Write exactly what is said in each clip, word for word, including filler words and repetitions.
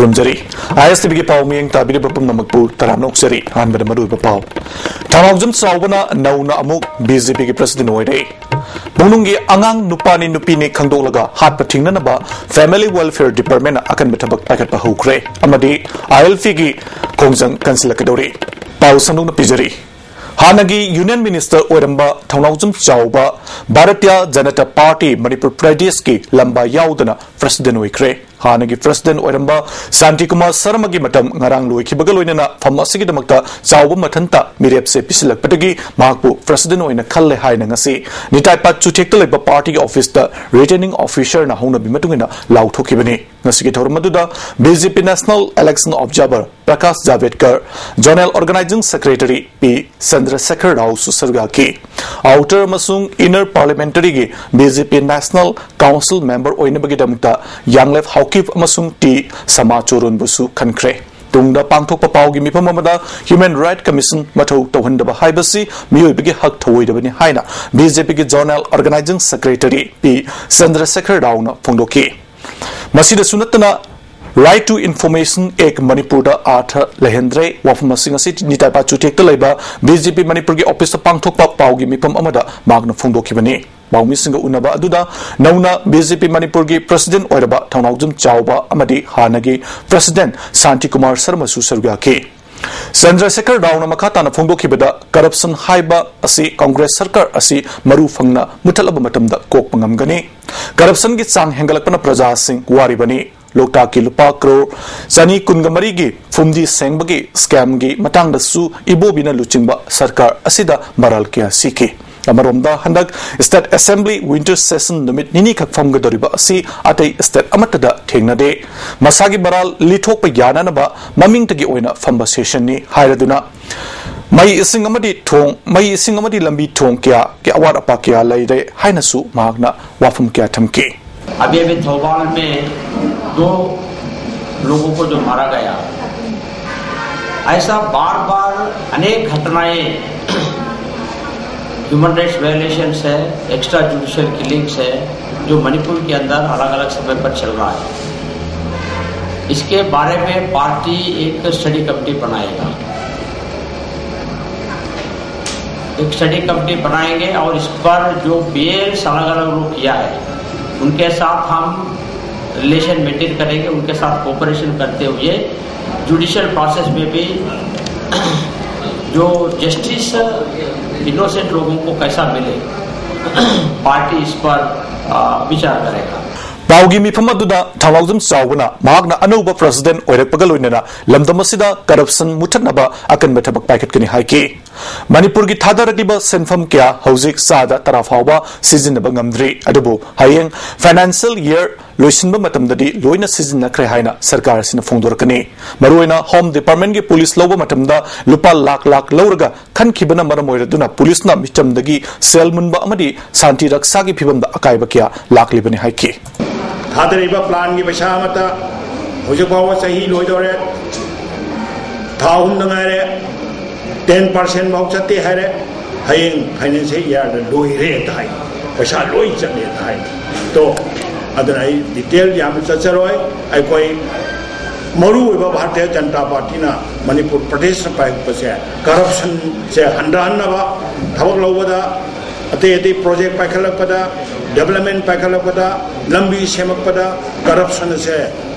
ꯈꯨꯔꯨꯝꯖꯔꯤ꯫ ꯑꯥꯏ ꯑꯦꯁ T ꯚꯤꯒꯤ ꯄꯥꯎ ꯃꯤꯌꯦꯡ ꯇꯥꯕꯤꯔꯤꯕ ꯄꯨꯝꯅꯃꯛꯄꯨ ꯇꯔꯥꯝꯅ ꯑꯣꯛꯆꯔꯤ꯫ ꯑꯍꯥꯟꯕꯗ ꯃꯔꯨꯑꯣꯏꯕ ꯄꯥꯎ꯫ ꯊꯧꯅꯥꯎꯖꯝ ꯆꯥꯎꯕꯅ ꯅꯧꯅ ꯑꯃꯨꯛ ꯕꯤ ꯖꯦ ꯄꯤꯒꯤ ꯄ꯭ꯔꯁꯤꯗꯦꯟ ꯑꯣꯏꯔꯦ꯫ ꯄꯨꯡꯅꯨꯡꯒꯤ ꯑꯉꯥꯡ ꯅꯨꯄꯥꯅꯤ ꯅꯨꯄꯤꯅꯤ ꯈꯪꯗꯣꯛꯂꯒ ꯍꯥꯠꯄ ꯊꯤꯡꯅꯅꯕ Family Welfare Department ꯑꯀꯟꯕ ꯊꯕꯛ ꯄꯥꯏꯈꯠꯄ ꯍꯧꯈ꯭ꯔꯦ ꯑꯃꯗꯤ ꯑꯥꯏ ꯑꯦꯜ ꯄꯤꯒꯤ ꯈꯣꯡꯖꯪ ꯀꯟꯁꯤꯜꯂꯛꯀꯗꯧꯔꯤ꯫ ꯄꯥꯎ ꯁꯟꯗꯣꯛꯅ ꯄꯤꯖꯔꯤ꯫ ꯍꯥꯟꯅꯒꯤ ꯌꯨꯅꯤꯌꯟ ꯃꯤꯅꯤꯁꯇꯔ ꯑꯣꯏꯔꯝꯕ ꯊꯧꯅꯥꯎꯖꯝ ꯆꯥꯎꯕ ꯚꯥꯔꯇꯤꯌꯥ ꯖꯅꯇꯥ ꯄꯥꯔꯇꯤ ꯃꯅꯤꯄꯨꯔ ꯄ꯭ꯔꯗꯦꯁꯀꯤ ꯂꯝꯕꯥ ꯌꯥꯎꯗꯅ ꯄ꯭ꯔꯁꯤꯗꯦꯟ ꯑꯣꯏꯈ꯭ꯔꯦ꯫ ꯍꯥꯟꯅꯒꯤ ꯄ꯭ꯔꯁꯤꯗꯦꯟ ꯑꯣꯏꯔꯝꯕ ꯁꯥꯟꯇꯤꯀꯨꯃꯥꯔ ꯁꯔꯃꯒꯤ ꯃꯇꯝ ꯉꯔꯥꯡ ꯂꯣꯏꯈꯤꯕꯒ ꯂꯣꯏꯅꯅ ꯐꯝ ꯑꯁꯤꯒꯤꯗꯃꯛꯇ ꯆꯥꯎꯕ ꯃꯊꯟꯇ ꯃꯤꯔꯦꯞꯁꯦ ꯄꯤꯁꯤꯜꯂꯛꯄꯗꯒꯤ ꯃꯍꯥꯛꯄꯨ ꯄ꯭ꯔꯁꯤꯗꯦꯟ ꯑꯣꯏꯅ ꯈꯜꯂꯦ ꯍꯥꯏꯅ ꯉꯁꯤ ꯅꯤꯇꯥꯏꯄꯥꯠ ꯆꯨꯊꯦꯛꯇ ꯂꯩꯕ ꯄꯥꯔꯇꯤꯒꯤ ꯑꯣꯐꯤꯁꯇ ꯔꯤꯇꯔꯅꯤꯡ ꯑꯣꯐꯤꯁꯔꯅ ꯍꯧꯅꯕꯤ ꯃꯇꯨꯡ ꯏꯟꯅ ꯂꯥꯎꯊꯣꯛꯈꯤꯕꯅꯤ꯫ ꯉꯁꯤꯒꯤ ꯊꯧꯔꯝ ꯑꯗꯨꯗ B J P national election observer Prakash Javadekar, zonal organising secretary P Chandrasekhar ꯔꯥꯎꯁꯨ ꯁꯔꯨꯛ ꯌꯥꯈꯤ꯫ ꯑꯥꯎꯇꯔ ꯑꯃꯁꯨꯡ ꯏꯟꯅꯔ ꯄꯥꯔꯂꯤꯌꯥꯃꯦꯟꯇꯔꯤꯒꯤ B J P national council member ꯑꯣꯏꯅꯕꯒꯤꯗꯃꯛꯇ ꯌꯥꯡꯂꯦꯞ ꯍꯥꯎꯀꯤꯞ ꯑꯃꯁꯨꯡ ꯇꯤ ꯁꯃꯥꯆꯣꯔꯣꯟꯕꯨꯁꯨ ꯈꯟꯈ꯭ꯔꯦ꯫ ꯇꯨꯡꯗ ꯄꯥꯡꯊꯣꯛꯄ ꯄꯥꯎꯒꯤ ꯃꯤꯐꯝ ꯑꯃꯗ ꯍ꯭ꯌꯨꯃꯦꯟ ꯔꯥꯏꯠ ꯀꯃꯤꯁꯟ ꯃꯊꯧ ꯇꯧꯍꯟꯗꯕ ꯍꯥꯏꯕꯁꯤ ꯃꯤꯑꯣꯏꯕꯒꯤ ꯍꯛ ꯊꯑꯣꯏꯗꯕꯅꯤ ꯍꯥꯏꯅ ꯕꯤ ꯖꯦ ꯄꯤꯒꯤ ꯖꯣꯅꯦꯜ ꯑꯣꯔꯒꯅꯥꯏꯖꯤꯡ ꯁꯦꯀ꯭ꯔꯦꯇꯔꯤ ꯄꯤ ꯆꯟꯗ꯭ꯔꯁꯦꯈꯔ ꯔꯥꯎꯅ ꯐꯣꯡꯗꯣꯛꯈꯤ꯫ ꯃꯁꯤꯗꯁꯨ ꯅꯠꯇꯅ Right to Information Act ꯃꯅꯤꯄꯨꯔꯗ ꯑꯥꯔꯊ ꯂꯩꯍꯟꯗ꯭ꯔꯦ꯫ ꯋꯥꯐꯝ ꯑꯁꯤ ꯉꯁꯤ ꯅꯤꯇꯥꯏꯄꯥꯠ ꯆꯨꯊꯦꯛꯇ ꯂꯩꯕ ꯕꯤ ꯖꯦ ꯄꯤ ꯃꯅꯤꯄꯨꯔꯒꯤ ꯑꯣꯐꯤꯁꯇ ꯄꯥꯡꯊꯣꯛꯄ ꯄꯥꯎꯒꯤ ꯃꯤꯐꯝ ꯑꯃꯗ ꯃꯍꯥꯛꯅ ꯐꯣꯡꯗꯣꯛꯈꯤꯕꯅꯤ꯫ ꯄꯥꯎꯃꯤꯁꯤꯡꯒ ꯎꯅꯕ ꯑꯗꯨꯗ ꯅꯧꯅ ꯕꯤ ꯖꯦ ꯄꯤ ꯃꯅꯤꯄꯨꯔꯒꯤ ꯄ꯭ꯔꯁꯤꯗꯦꯟ ꯑꯣꯏꯔꯕ ꯊꯧꯅꯥꯎꯖꯝ ꯆꯥꯎꯕ ꯑꯃꯗꯤ ꯍꯥꯟꯅꯒꯤ ꯄ꯭ꯔꯁꯤꯗꯦꯟ ꯁꯥꯟꯇꯤꯀꯨꯃꯥꯔ ꯁꯔꯃꯁꯨ ꯁꯔꯨꯛ ꯌꯥꯈꯤ꯫ ꯆꯟꯗ꯭ꯔꯁꯦꯈꯔ ꯔꯥꯎꯅ ꯃꯈꯥ ꯇꯥꯅ ꯐꯣꯡꯗꯣꯛꯈꯤꯕꯗ, ꯀꯔꯞꯁꯟ ꯍꯥꯏꯕ ꯑꯁꯤ ꯀꯪꯒ꯭ꯔꯦꯁ ꯁꯔꯀꯥꯔ ꯑꯁꯤ ꯃꯔꯨ ꯐꯪꯅ ꯃꯨꯊꯠꯂꯕ ꯃꯇꯝꯗ ꯀꯣꯛꯄ ꯉꯝꯒꯅꯤ꯫ ꯀꯔꯞꯁꯟꯒꯤ ꯆꯥꯡ ꯍꯦꯟꯒꯠꯂꯛꯄꯅ ꯄ꯭ꯔꯖꯥꯁꯤꯡ ꯋꯥꯔꯤꯕꯅꯤ꯫ ꯂꯣꯛꯇꯥꯛꯀꯤ ꯂꯨꯄꯥ ꯀ꯭ꯔꯣꯔ ꯆꯅꯤ ꯀꯨꯟꯒ ꯃꯔꯤꯒꯤ ꯐꯨꯝꯗꯤ ꯁꯦꯡꯕꯒꯤ ꯁ꯭ꯀꯦꯝꯒꯤ ꯃꯇꯥꯡꯗꯁꯨ ꯏꯕꯣꯕꯤꯅ ꯂꯨꯆꯤꯡꯕ ꯁꯔꯀꯥꯔ ꯑꯁꯤꯗ ꯃꯔꯥꯜ ꯀꯌꯥ ꯁꯤꯈꯤ꯫ ꯑꯃꯔꯣꯝꯗ, ꯍꯟꯗꯛ ꯁ꯭ꯇꯦꯠ ꯑꯦꯁꯦꯝꯕ꯭ꯂꯤ ꯋꯤꯟꯇꯔ ꯁꯦꯁꯟ ꯅꯨꯃꯤꯠ ꯅꯤꯅꯤ ꯈꯛ ꯐꯝꯒꯗꯧꯔꯤꯕ ꯑꯁꯤ ꯑꯇꯩ ꯁ꯭ꯇꯦꯠ ꯑꯃꯠꯇꯗ ꯊꯦꯡꯅꯗꯦ꯫ ꯃꯁꯥꯒꯤ ꯃꯔꯥꯜ ꯂꯤꯊꯣꯛꯄ ꯌꯥꯅꯅꯕ ꯃꯃꯤꯡꯇꯒꯤ ꯑꯣꯏꯅ ꯐꯝꯕ ꯁꯦꯁꯟꯅꯤ ꯍꯥꯏꯔꯗꯨꯅ ꯃꯩ ꯏꯁꯤꯡ ꯑꯃꯗꯤ ꯊꯣꯡ, ꯃꯩ ꯏꯁꯤꯡ ꯑꯃꯗꯤ ꯂꯝꯕꯤ ꯊꯣꯡ ꯀꯌꯥꯒꯤ ꯑꯋꯥꯠ ꯑꯄꯥ ꯀꯌꯥ ꯂꯩꯔꯦ ꯍꯥꯏꯅꯁꯨ ꯃꯍꯥꯛꯅ ꯋꯥꯐꯝ ꯀꯌꯥ ꯊꯝꯈꯤ꯫ अभी अभी थौबाल में दो लोगों को जो मारा गया, ऐसा बार बार अनेक घटनाएं ह्यूमन राइट्स वायलेशंस है, एक्स्ट्रा जुडिशियल किलिंग्स है, जो मणिपुर के अंदर अलग अलग समय पर चल रहा है। इसके बारे में पार्टी एक स्टडी कमेटी बनाएगा, एक स्टडी कमेटी बनाएंगे और इस पर जो बेल्स अलग अलग लोग किया है, उनके साथ हम रिलेशन मेंटेन करेंगे, उनके साथ कोऑपरेशन करते हुए जुडिशियल प्रोसेस में भी जो जस्टिस इनोसेंट लोगों को कैसा मिले, पार्टी इस पर विचार करेगा। ꯄꯥꯎꯒꯤ ꯃꯤꯐꯝ ꯑꯗꯨꯗ ꯊꯧꯅꯥꯎꯖꯝ ꯆꯥꯎꯕꯅ ꯃꯍꯥꯛꯅ ꯑꯅꯧꯕ ꯄ꯭ꯔꯦꯁꯤꯗꯦꯟꯠ ꯑꯣꯏꯔꯛꯄꯒ ꯂꯣꯏꯅꯅ ꯂꯝꯗꯝ ꯑꯁꯤꯗ ꯀꯔꯞꯁꯟ ꯃꯨꯊꯠꯅꯕ ꯑꯀꯟꯕ ꯊꯕꯛ ꯄꯥꯏꯈꯠꯀꯅꯤ ꯍꯥꯏꯈꯤ꯫ ꯃꯅꯤꯄꯨꯔꯒꯤ ꯊꯥꯗꯔꯛꯂꯤꯕ ꯁꯦꯟꯐꯝ ꯀꯌꯥ ꯍꯧꯖꯤꯛ ꯆꯥꯗ ꯇꯔꯥ ꯐꯥꯎꯕ ꯁꯤꯖꯤꯟꯅꯕ ꯉꯝꯗ꯭ꯔꯤ꯫ ꯑꯗꯨꯕꯨ ꯍꯌꯦꯡ ꯐꯥꯏꯅꯥꯟꯁꯤꯌꯦꯜ ꯌꯤꯌꯔ ꯂꯣꯏꯁꯤꯟꯕ ꯃꯇꯝꯗꯗꯤ ꯂꯣꯏꯅ ꯁꯤꯖꯤꯟꯅꯈ꯭ꯔꯦ ꯍꯥꯏꯅ ꯁꯔꯀꯥꯔ ꯑꯁꯤꯅ ꯐꯣꯡꯗꯣꯔꯛꯀꯅꯤ꯫ ꯃꯔꯨꯑꯣꯏꯅ ꯍꯣꯝ ꯗꯤꯄꯥꯔꯠꯃꯦꯟꯠꯀꯤ ꯄꯨꯂꯤꯁ ꯂꯧꯕ ꯃꯇꯝꯗ ꯂꯨꯄꯥ ꯂꯥꯈ ꯂꯥꯈ ꯂꯧꯔꯒ ꯈꯟꯈꯤꯕꯅ ꯃꯔꯝ ꯑꯣꯏꯔꯗꯨꯅ ꯄꯨꯂꯤꯁꯅ ꯃꯤꯆꯝꯗꯒꯤ ꯁꯦꯜ ꯃꯨꯟꯕ ꯑꯃꯗꯤ ꯁꯥꯟꯇꯤ ꯔꯛꯁꯥꯒꯤ ꯐꯤꯕꯝꯗ ꯑꯀꯥꯏꯕ ꯀꯌꯥ ꯂꯥꯛꯂꯤꯕꯅꯤ ꯍꯥꯏꯈꯤ꯫ ꯊꯥꯗꯔꯤꯕ ꯄ꯭ꯂꯥꯟꯒꯤ ꯄꯩꯁꯥ ꯑꯃꯠꯇ ꯍꯧꯖꯤꯛ ꯐꯥꯎꯕ ꯆꯍꯤ ꯂꯣꯏꯗꯧꯔꯦ, ꯊꯥ ꯑꯍꯨꯝꯗ ꯉꯥꯏꯔꯦ, ꯇꯦꯟ ꯄꯥꯔꯁꯦꯟ ꯐꯥꯎ ꯆꯠꯇꯦ ꯍꯥꯏꯔꯦ꯫ ꯍꯌꯦꯡ ꯐꯥꯏꯅꯥꯟꯁꯤꯌꯦꯜ ꯏꯌꯥꯔꯗ ꯂꯣꯏꯔꯦ ꯍꯦꯛꯇ ꯍꯥꯏ, ꯄꯩꯁꯥ ꯂꯣꯏ ꯆꯠꯂꯦ ꯍꯦꯛꯇ ꯍꯥꯏ꯫ ꯇꯣ, ꯑꯗꯨꯅ ꯑꯩ ꯗꯤꯇꯦꯜ ꯌꯥꯝꯅ ꯆꯠꯆꯔꯣꯏ꯫ ꯑꯩꯈꯣꯏ ꯃꯔꯨꯑꯣꯏꯕ ꯚꯥꯔꯇꯤꯌ ꯖꯅꯇꯥ ꯄꯥꯔꯇꯤꯅ ꯃꯅꯤꯄꯨꯔ ꯄ꯭ꯔꯗꯦꯁꯇ ꯄꯥꯏꯈꯠꯄꯁꯦ ꯀꯔꯞꯁꯟꯁꯦ ꯍꯟꯊꯍꯟꯅꯕ ꯊꯕꯛ ꯂꯧꯕꯗ, ꯑꯇꯩ ꯑꯇꯩ ꯄ꯭ꯔꯣꯖꯦꯛ ꯄꯥꯏꯈꯠꯂꯛꯄꯗ, ꯗꯦꯕꯂꯞꯃꯦꯟ ꯄꯥꯏꯈꯠꯂꯛꯄꯗ, ꯂꯝꯕꯤ ꯁꯦꯝꯃꯛꯄꯗ ꯀꯔꯞꯁꯟ ꯑꯁꯦ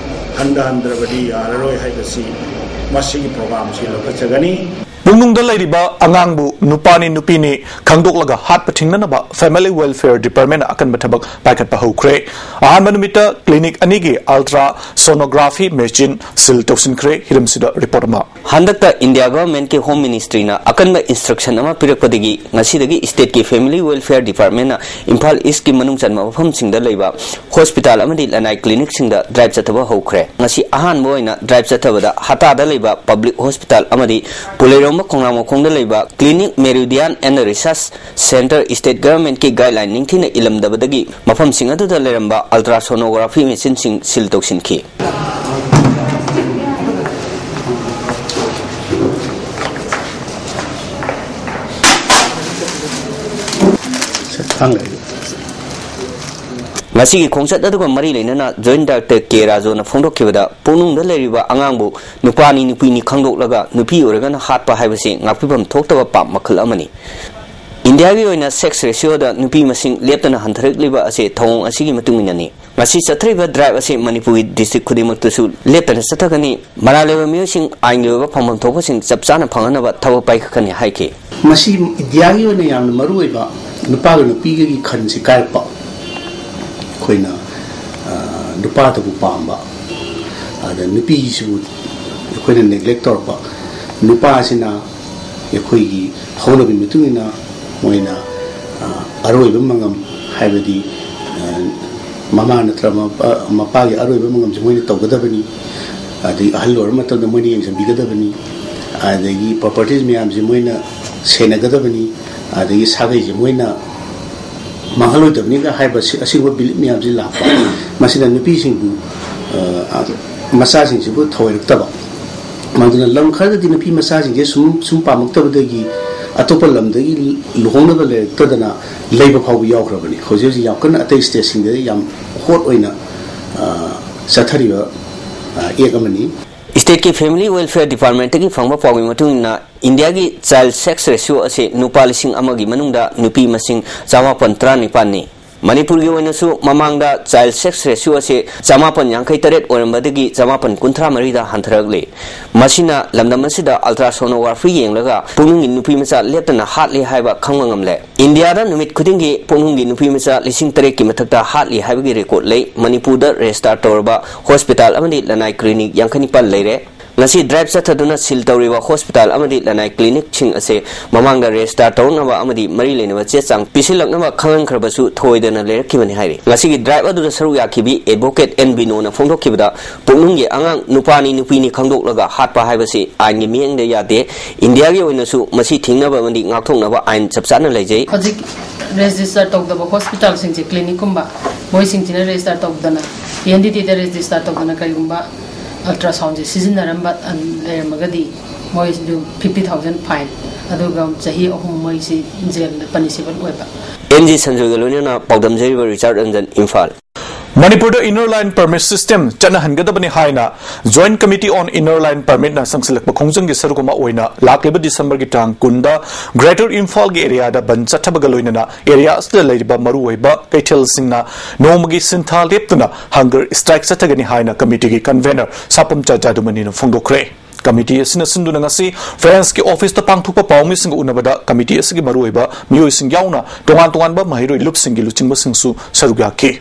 ꯍꯟꯊꯍꯟꯗ꯭ꯔꯕꯗꯤ ꯌꯥꯔꯔꯣꯏ ꯍꯥꯏꯕꯁꯤ ꯃꯁꯤꯒꯤ ꯄ꯭ꯔꯣꯒ꯭ꯔꯥꯝꯁꯤ ꯂꯧꯈꯠꯆꯒꯅꯤ꯫ ꯄꯨꯡꯅꯨꯡꯗ ꯂꯩꯔꯤꯕ ꯑꯉꯥꯡꯕꯨ ꯅꯨꯄꯥꯅꯤ ꯅꯨꯄꯤꯅꯤ ꯈꯪꯗꯣꯛꯂꯒ ꯍꯥꯠꯄ ꯊꯤꯡꯅꯅꯕ ꯐꯦꯃꯤꯂꯤ ꯋꯦꯜꯐꯤꯌꯔ ꯗꯤꯄꯥꯔꯠꯃꯦꯟꯅ ꯑꯀꯟꯕ ꯊꯕꯛ ꯄꯥꯏꯈꯠꯄ ꯍꯧꯈ꯭ꯔꯦ꯫ ꯑꯍꯥꯟꯕ ꯅꯨꯃꯤꯠꯇ ꯀ꯭ꯂꯤꯅꯤꯛ ꯑꯅꯤꯒꯤ ꯑꯜꯇ꯭ꯔꯥ ꯁꯣꯅꯣꯒ꯭ꯔꯥꯐꯤ ꯃꯦꯆꯤꯟ ꯁꯤꯜ ꯇꯧꯁꯤꯟꯈ꯭ꯔꯦ꯫ ꯍꯤꯔꯝꯁꯤꯗ ꯔꯤꯄꯣꯔꯠ ꯑꯃ꯫ ꯍꯟꯗꯛꯇ ꯏꯟꯗꯤꯌꯥ ꯒꯚꯔꯟꯃꯦꯟꯠꯀꯤ ꯍꯣꯝ ꯃꯤꯅꯤꯁꯇ꯭ꯔꯤꯅ ꯑꯀꯟꯕ ꯏꯟꯁꯇ꯭ꯔꯛꯁꯟ ꯑꯃ ꯄꯤꯔꯛꯄꯗꯒꯤ ꯉꯁꯤꯗꯒꯤ ꯁ꯭ꯇꯦꯠꯀꯤ ꯐꯦꯃꯤꯂꯤ ꯋꯦꯜꯐꯤꯌꯔ ꯗꯤꯄꯥꯔꯠꯃꯦꯟꯠꯅ ꯏꯝꯐꯥꯜ ꯏꯁ꯭ꯠꯀꯤ ꯃꯅꯨꯡ ꯆꯟꯕ ꯃꯐꯝꯁꯤꯡꯗ ꯂꯩꯕ ꯍꯣꯁꯄꯤꯇꯥꯜ ꯑꯃꯗꯤ ꯂꯅꯥꯏ ꯀ꯭ꯂꯤꯅꯤꯛꯁꯤꯡꯗ ꯗ꯭ꯔꯥꯏꯚ ꯆꯠꯊꯕ ꯍꯧꯈ꯭ꯔꯦ꯫ ꯉꯁꯤ ꯑꯍꯥꯟꯕ ꯑꯣꯏꯅ ꯗ꯭ꯔꯥꯏꯚ ꯆꯠꯊꯕꯗ ꯍꯇꯥꯗ ꯂꯩꯕ ꯄꯕ꯭ꯂꯤꯛ ꯍꯣꯁꯄꯤꯇꯥꯜ ꯑꯃꯗꯤ ꯄꯨꯂꯩꯔꯣꯝꯕ ꯈꯣꯡꯅꯥꯡꯃꯈꯣꯡꯗ ꯂꯩꯕ clinic meridian and research centre state ꯒꯚꯔꯟꯃꯦꯟꯠꯀꯤ ꯒꯥꯏꯗꯂꯥꯏꯟ ꯅꯤꯡꯊꯤꯅ ꯏꯜꯂꯝꯗꯕꯗꯒꯤ ꯃꯐꯝꯁꯤꯡ ꯑꯗꯨꯗ ꯂꯩꯔꯝꯕ ꯑꯜꯇ꯭ꯔꯥꯁꯣꯅꯣꯒ꯭ꯔꯥꯐꯤ ꯃꯦꯆꯤꯟꯁꯤꯡ ꯁꯤꯜ ꯇꯧꯁꯤꯟꯈꯤ꯫ ꯉꯁꯤꯒꯤ ꯈꯣꯡꯆꯠ ꯑꯗꯨꯒ ꯃꯔꯤ ꯂꯩꯅꯅ Joint Director ꯀꯦ ꯔꯥꯖꯣꯅ ꯐꯣꯡꯗꯣꯛꯈꯤꯕꯗ, ꯄꯨꯛꯅꯨꯡꯗ ꯂꯩꯔꯤꯕ ꯑꯉꯥꯡꯕꯨ ꯅꯨꯄꯥꯅꯤ ꯅꯨꯄꯤꯅꯤ ꯈꯪꯗꯣꯛꯂꯒ ꯅꯨꯄꯤ ꯑꯣꯏꯔꯒꯅ ꯍꯥꯠꯄ ꯍꯥꯏꯕꯁꯤ ꯉꯥꯛꯄꯤꯐꯝ ꯊꯣꯛꯇꯕ ꯄꯥꯞ ꯃꯈꯜ ꯑꯃꯅꯤ꯫ ꯏꯟꯗꯤꯌꯥꯒꯤ ꯑꯣꯏꯅ sex ratioꯗ ꯅꯨꯄꯤ ꯃꯁꯤꯡ ꯂꯦꯞꯇꯅ ꯍꯟꯊꯔꯛꯂꯤꯕ ꯑꯁꯤ ꯊꯧꯑꯣꯡ ꯑꯁꯤꯒꯤ ꯃꯇꯨꯡ ꯏꯟꯅꯅꯤ꯫ ꯉꯁꯤ ꯆꯠꯊꯔꯤꯕ drive ꯑꯁꯤ ꯃꯅꯤꯄꯨꯔꯒꯤ district ꯈꯨꯗꯤꯡꯃꯛꯇꯁꯨ ꯂꯦꯞꯇꯅ ꯆꯠꯊꯒꯅꯤ꯫ ꯃꯔꯥꯜ ꯂꯩꯕ ꯃꯤꯑꯣꯏꯁꯤꯡ ꯑꯥꯏꯟꯒꯤ ꯑꯣꯏꯕ ꯐꯪꯐꯝ ꯊꯣꯛꯄꯁꯤꯡ ꯆꯞ ꯆꯥꯅ ꯐꯪꯍꯟꯅꯕ ꯊꯕꯛ ꯄꯥꯏꯈꯠꯀꯅꯤ ꯍꯥꯏꯈꯤ꯫ ꯃꯁꯤ ꯏꯟꯗꯤꯌꯥꯒꯤ ꯑꯣꯏꯅ ꯌꯥꯝꯅ ꯃꯔꯨ ꯑꯣꯏꯕ ꯅꯨꯄꯥꯒ ꯅꯨꯄꯤꯒꯒꯤ ꯈꯟꯁꯤ ꯀꯥꯏꯔꯛꯄ, ꯑꯩꯈꯣꯏꯅ, ꯑ, ꯅꯨꯄꯥꯗꯕꯨ ꯄꯥꯝꯕ, ꯑꯗ ꯅꯨꯄꯤꯁꯤꯕꯨ ꯑꯩꯈꯣꯏꯅ neglect ꯇꯧꯔꯛꯄ, ꯅꯨꯄꯥꯁꯤꯅ ꯑꯩꯈꯣꯏꯒꯤ ꯍꯧꯅꯕꯤ ꯃꯇꯨꯡ ꯏꯟꯅ ꯃꯣꯏꯅ, ꯑ, ꯑꯔꯣꯏꯕ ꯃꯉꯝ, ꯍꯥꯏꯕꯗꯤ, ꯑ, ꯃꯃꯥ ꯅꯠꯇ꯭ꯔ ꯃꯄꯥ-, ꯃꯄꯥꯒꯤ ꯑꯔꯣꯏꯕ ꯃꯉꯝꯁꯦ ꯃꯣꯏꯅ ꯇꯧꯒꯗꯕꯅꯤ, ꯑꯗꯒꯤ ꯑꯍꯜ ꯑꯣꯏꯔ ꯃꯇꯝꯗ ꯃꯣꯏꯅ ꯌꯦꯡꯁꯤꯟꯕꯤꯒꯗꯕꯅꯤ, ꯑꯗꯒꯤ properties ꯃꯌꯥꯝꯁꯦ ꯃꯣꯏꯅ ꯁꯦꯟꯅꯒꯗꯕꯅꯤ, ꯑꯗꯒꯤ ꯁꯥꯒꯩꯁꯦ ꯃꯣꯏꯅ ꯃꯥꯡꯍꯜꯂꯣꯏꯗꯕꯅꯤꯒ ꯍꯥꯏꯕ ꯁꯤ-, ꯑꯁꯤꯒꯨꯝꯕ belief ꯃꯌꯥꯝꯁꯤ ꯂꯥꯛꯄ, ꯃꯁꯤꯅ ꯅꯨꯄꯤꯁꯤꯡꯕꯨ, ꯑ, ꯃꯆꯥꯁꯤꯡꯁꯤꯕꯨ ꯊꯧꯑꯣꯏꯔꯛꯇꯕ꯫ ꯃꯗꯨꯅ ꯂꯝ ꯈꯔꯗꯗꯤ ꯅꯨꯄꯤ ꯃꯆꯥꯁꯤꯡꯁꯦ ꯁꯨꯝ, ꯁꯨꯝ ꯄꯥꯝꯃꯛꯇꯕꯗꯒꯤ ꯑꯇꯣꯞꯄ ꯂꯝꯗꯒꯤ ꯂꯨꯍꯣꯡꯅꯕ ꯂꯩꯔꯛꯇꯗꯅ ꯂꯩꯕ ꯐꯥꯎꯕ ꯌꯥꯎꯈ꯭ꯔꯕꯅꯤ꯫ ꯍꯧꯖꯤꯛ ꯍꯧꯖꯤꯛ ꯌꯥꯝ ꯀꯟꯅ ꯑꯇꯩ stateꯁꯤꯡꯗꯗꯤ ꯌꯥꯝ hot ꯑꯣꯏꯅ, ꯑ, ꯆꯠꯊꯔꯤꯕ, ꯑ, act ꯑꯃꯅꯤ꯫ Stateꯀꯤ Family Welfare Departmentꯇꯒꯤ ꯐꯪꯕ ꯄꯥꯎꯒꯤ ꯃꯇꯨꯡ ꯏꯟꯅ, ꯏꯟꯗꯤꯌꯥꯒꯤ child sex ratio ꯑꯁꯤ ꯅꯨꯄꯥ ꯂꯤꯁꯤꯡ ꯑꯃꯒꯤ ꯃꯅꯨꯡꯗ ꯅꯨꯄꯤ ꯃꯁꯤꯡ ꯆꯃꯥꯄꯟ ꯇꯔꯥꯅꯤꯄꯥꯟꯅꯤ꯫ ꯃꯅꯤꯄꯨꯔꯒꯤ ꯑꯣꯏꯅꯁꯨ ꯃꯃꯥꯡꯗ child sex ratio ꯑꯁꯤ ꯆꯃꯥꯄꯟ ꯌꯥꯡꯈꯩ ꯇꯔꯦꯠ ꯑꯣꯏꯔꯝꯕꯗꯒꯤ ꯆꯃꯥꯄꯟ ꯀꯨꯟꯊ꯭ꯔꯥ ꯃꯔꯤꯗ ꯍꯟꯊꯔꯛꯂꯤ꯫ ꯃꯁꯤꯅ ꯂꯝꯗꯝ ꯑꯁꯤꯗ ultrasonography ꯌꯦꯡꯂꯒ ꯄꯨꯛꯅꯨꯡꯒꯤ ꯅꯨꯄꯤ ꯃꯆꯥ ꯂꯦꯞꯇꯅ ꯍꯥꯠꯂꯤ ꯍꯥꯏꯕ ꯈꯪꯕ ꯉꯝꯂꯦ꯫ ꯏꯟꯗꯤꯌꯥꯗ ꯅꯨꯃꯤꯠ ꯈꯨꯗꯤꯡꯒꯤ ꯄꯨꯛꯅꯨꯡꯒꯤ ꯅꯨꯄꯤ ꯃꯆꯥ ꯂꯤꯁꯤꯡ ꯇꯔꯦꯠꯀꯤ ꯃꯊꯛꯇ ꯍꯥꯠꯂꯤ ꯍꯥꯏꯕꯒꯤ record ꯂꯩ꯫ ꯃꯅꯤꯄꯨꯔꯗ register ꯇꯧꯔꯕ hospital ꯑꯃꯗꯤ ꯂꯅꯥꯏ clinic ꯌꯥꯡꯈꯩ ꯅꯤꯄꯥꯟ ꯂꯩꯔꯦ꯫ ꯉꯁꯤ drive ꯆꯠꯊꯗꯨꯅ seal ꯇꯧꯔꯤꯕ hospital ꯑꯃꯗꯤ ꯂꯅꯥꯏ clinicꯁꯤꯡ ꯑꯁꯦ ꯃꯃꯥꯡꯗ register ꯇꯧꯔꯛꯅꯕ ꯑꯃꯗꯤ ꯃꯔꯤ ꯂꯩꯅꯕ ꯆꯦ ꯆꯥꯡ ꯄꯤꯁꯤꯜꯂꯛꯅꯕ ꯈꯪꯍꯟꯈ꯭ꯔꯕꯁꯨ ꯊꯧꯑꯣꯏꯗꯅ ꯂꯩꯔꯛꯈꯤꯕꯅꯤ ꯍꯥꯏꯔꯤ꯫ ꯉꯁꯤꯒꯤ drive ꯑꯗꯨꯗ ꯁꯔꯨꯛ ꯌꯥꯈꯤꯕꯤ advocate ꯑꯦꯟ ꯕꯤꯅꯣꯅ ꯐꯣꯡꯗꯣꯛꯈꯤꯕꯗ, ꯄꯨꯛꯅꯨꯡꯒꯤ ꯑꯉꯥꯡ ꯅꯨꯄꯥꯅꯤ ꯅꯨꯄꯤꯅꯤ ꯈꯪꯗꯣꯛꯂꯒ ꯍꯥꯠꯄ ꯍꯥꯏꯕꯁꯤ ꯑꯥꯏꯟꯒꯤ ꯃꯤꯠꯌꯦꯡꯗ ꯌꯥꯗꯦ꯫ ꯏꯟꯗꯤꯌꯥꯒꯤ ꯑꯣꯏꯅꯁꯨ ꯃꯁꯤ ꯊꯤꯡꯅꯕ ꯑꯃꯗꯤ ꯉꯥꯛꯊꯣꯛꯅꯕ ꯑꯥꯏꯟ ꯆꯞ ꯆꯥꯅ ꯂꯩꯖꯩ꯫ ꯍꯧꯖꯤꯛ register ꯇꯧꯗꯕ hospitalꯁꯤꯡꯁꯦ, clinicꯀꯨꯝꯕ, ꯃꯣꯏꯁꯤꯡꯁꯤꯅ register ꯇꯧꯗꯅ, P N D Tꯗ register ꯇꯧꯗꯅ ꯀꯔꯤꯒꯨꯝꯕ ultrasoundꯁꯦ ꯁꯤꯖꯤꯟꯅꯔꯝꯕ, ꯑ, ꯂꯩꯔꯝꯃꯒꯗꯤ ꯃꯣꯏꯁꯨ fifty thousand fine, ꯑꯗꯨꯒ ꯆꯍꯤ ꯑꯍꯨꯝ ꯃꯣꯏꯁꯤ jailꯗ punishable ꯑꯣꯏꯕ꯫ ꯑꯦꯟ ꯖꯤ ꯁꯟꯖꯣꯏꯒ ꯂꯣꯏꯅꯅ ꯄꯥꯎꯗꯝꯖꯔꯤꯕ ꯔꯤꯆꯥꯔꯗ ꯔꯟꯖꯟ, ꯏꯝꯐꯥꯜ꯫ ꯃꯅꯤꯄꯨꯔꯗ Inner Line Permit System ꯆꯠꯅꯍꯟꯒꯗꯕꯅꯤ ꯍꯥꯏꯅ Joint Committee on Inner Line Permitꯅ ꯆꯪꯁꯤꯜꯂꯛꯄ ꯈꯣꯡꯖꯪꯒꯤ ꯁꯔꯨꯛ ꯑꯃ ꯑꯣꯏꯅ ꯂꯥꯛꯂꯤꯕ ꯗꯤꯁꯦꯝꯕꯔꯒꯤ ꯇꯥꯡ ꯀꯨꯟꯗ Greater ꯏꯝꯐꯥꯜꯒꯤ ꯑꯦꯔꯤꯌꯥꯗ ꯕꯟ ꯆꯠꯊꯕꯒ ꯂꯣꯏꯅꯅ ꯑꯦꯔꯤꯌꯥ ꯑꯁꯤꯗ ꯂꯩꯔꯤꯕ ꯃꯔꯨꯑꯣꯏꯕ ꯀꯩꯊꯦꯜꯁꯤꯡꯅ ꯅꯣꯡꯃꯒꯤ ꯁꯤꯟꯊꯥ ꯂꯦꯞꯇꯨꯅ hunger strike ꯆꯠꯊꯒꯅꯤ ꯍꯥꯏꯅ ꯀꯃꯤꯇꯤꯒꯤ convener ꯁꯥꯄꯝꯆꯥ ꯖꯥꯗꯨꯃꯅꯤꯅ ꯐꯣꯡꯗꯣꯛꯈ꯭ꯔꯦ꯫ ꯀꯃꯤꯇꯤ ꯑꯁꯤꯅ ꯁꯤꯟꯗꯨꯅ ꯉꯁꯤ ꯐ꯭ꯔꯦꯟꯁꯀꯤ ꯑꯣꯐꯤꯁꯇ ꯄꯥꯡꯊꯣꯛꯄ ꯄꯥꯎꯃꯤꯁꯤꯡꯒ ꯎꯅꯕꯗ ꯀꯃꯤꯇꯤ ꯑꯁꯤꯒꯤ ꯃꯔꯨꯑꯣꯏꯕ ꯃꯤꯑꯣꯏꯁꯤꯡ ꯌꯥꯎꯅ ꯇꯣꯉꯥꯟ ꯇꯣꯉꯥꯟꯕ ꯃꯍꯩꯔꯣꯏ ꯂꯨꯞꯁꯤꯡꯒꯤ ꯂꯨꯆꯤꯡꯕꯁꯤꯡꯁꯨ ꯁꯔꯨꯛ ꯌꯥꯈꯤ꯫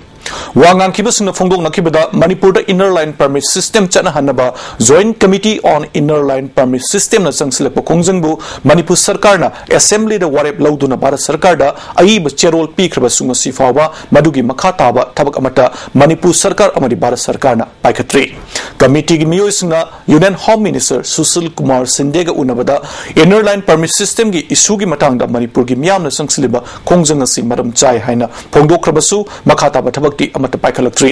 ꯋꯥ ꯉꯥꯡꯈꯤꯕꯁꯤꯡꯅ ꯐꯣꯡꯗꯣꯛꯅꯈꯤꯕꯗ ꯃꯅꯤꯄꯨꯔꯗ Inner Line Permit System ꯆꯠꯅꯍꯟꯅꯕ Joint Committee on Inner Line Permit Systemꯅ ꯆꯪꯁꯤꯜꯂꯛꯄ ꯈꯣꯡꯖꯪꯕꯨ Manipur ꯁꯔꯀꯥꯔꯅ ꯑꯦꯁꯦꯝꯕ꯭ꯂꯤꯗ ꯋꯥꯔꯦꯞ ꯂꯧꯗꯨꯅ ꯚꯥꯔꯠ ꯁꯔꯀꯥꯔꯗ ꯑꯏꯕ ꯆꯦꯔꯣꯜ ꯄꯤꯈ꯭ꯔꯕꯁꯨ ꯉꯁꯤ ꯐꯥꯎꯕ ꯃꯗꯨꯒꯤ ꯃꯈꯥ ꯇꯥꯕ ꯊꯕꯛ ꯑꯃꯠꯇ ꯃꯅꯤꯄꯨꯔ ꯁꯔꯀꯥꯔ ꯑꯃꯗꯤ ꯚꯥꯔꯠ ꯁꯔꯀꯥꯔꯅ ꯄꯥꯏꯈꯠꯇ꯭ꯔꯤ꯫ ꯀꯃꯤꯇꯤꯒꯤ ꯃꯤꯑꯣꯏꯁꯤꯡꯅ Union Home Minister Sushil Kumar ꯁꯤꯟꯗꯦꯒ ꯎꯅꯕꯗ Inner Line Permit Systemꯒꯤ ꯏꯁꯨꯒꯤ ꯃꯇꯥꯡꯗ ꯃꯅꯤꯄꯨꯔꯒꯤ ꯃꯤꯌꯥꯝꯅ ꯆꯪꯁꯤꯜꯂꯤꯕ ꯈꯣꯡꯖꯪ ꯑꯁꯤ ꯃꯔꯝ ꯆꯥꯏ ꯍꯥꯏꯅ ꯐꯣꯡꯗꯣꯛꯈ꯭ꯔꯕꯁꯨ ꯃꯈꯥ ꯇꯥꯕ ꯊꯕꯛꯇꯤ ꯑꯃꯠꯇ ꯄꯥꯏꯈꯠꯂꯛꯇ꯭ꯔꯤ꯫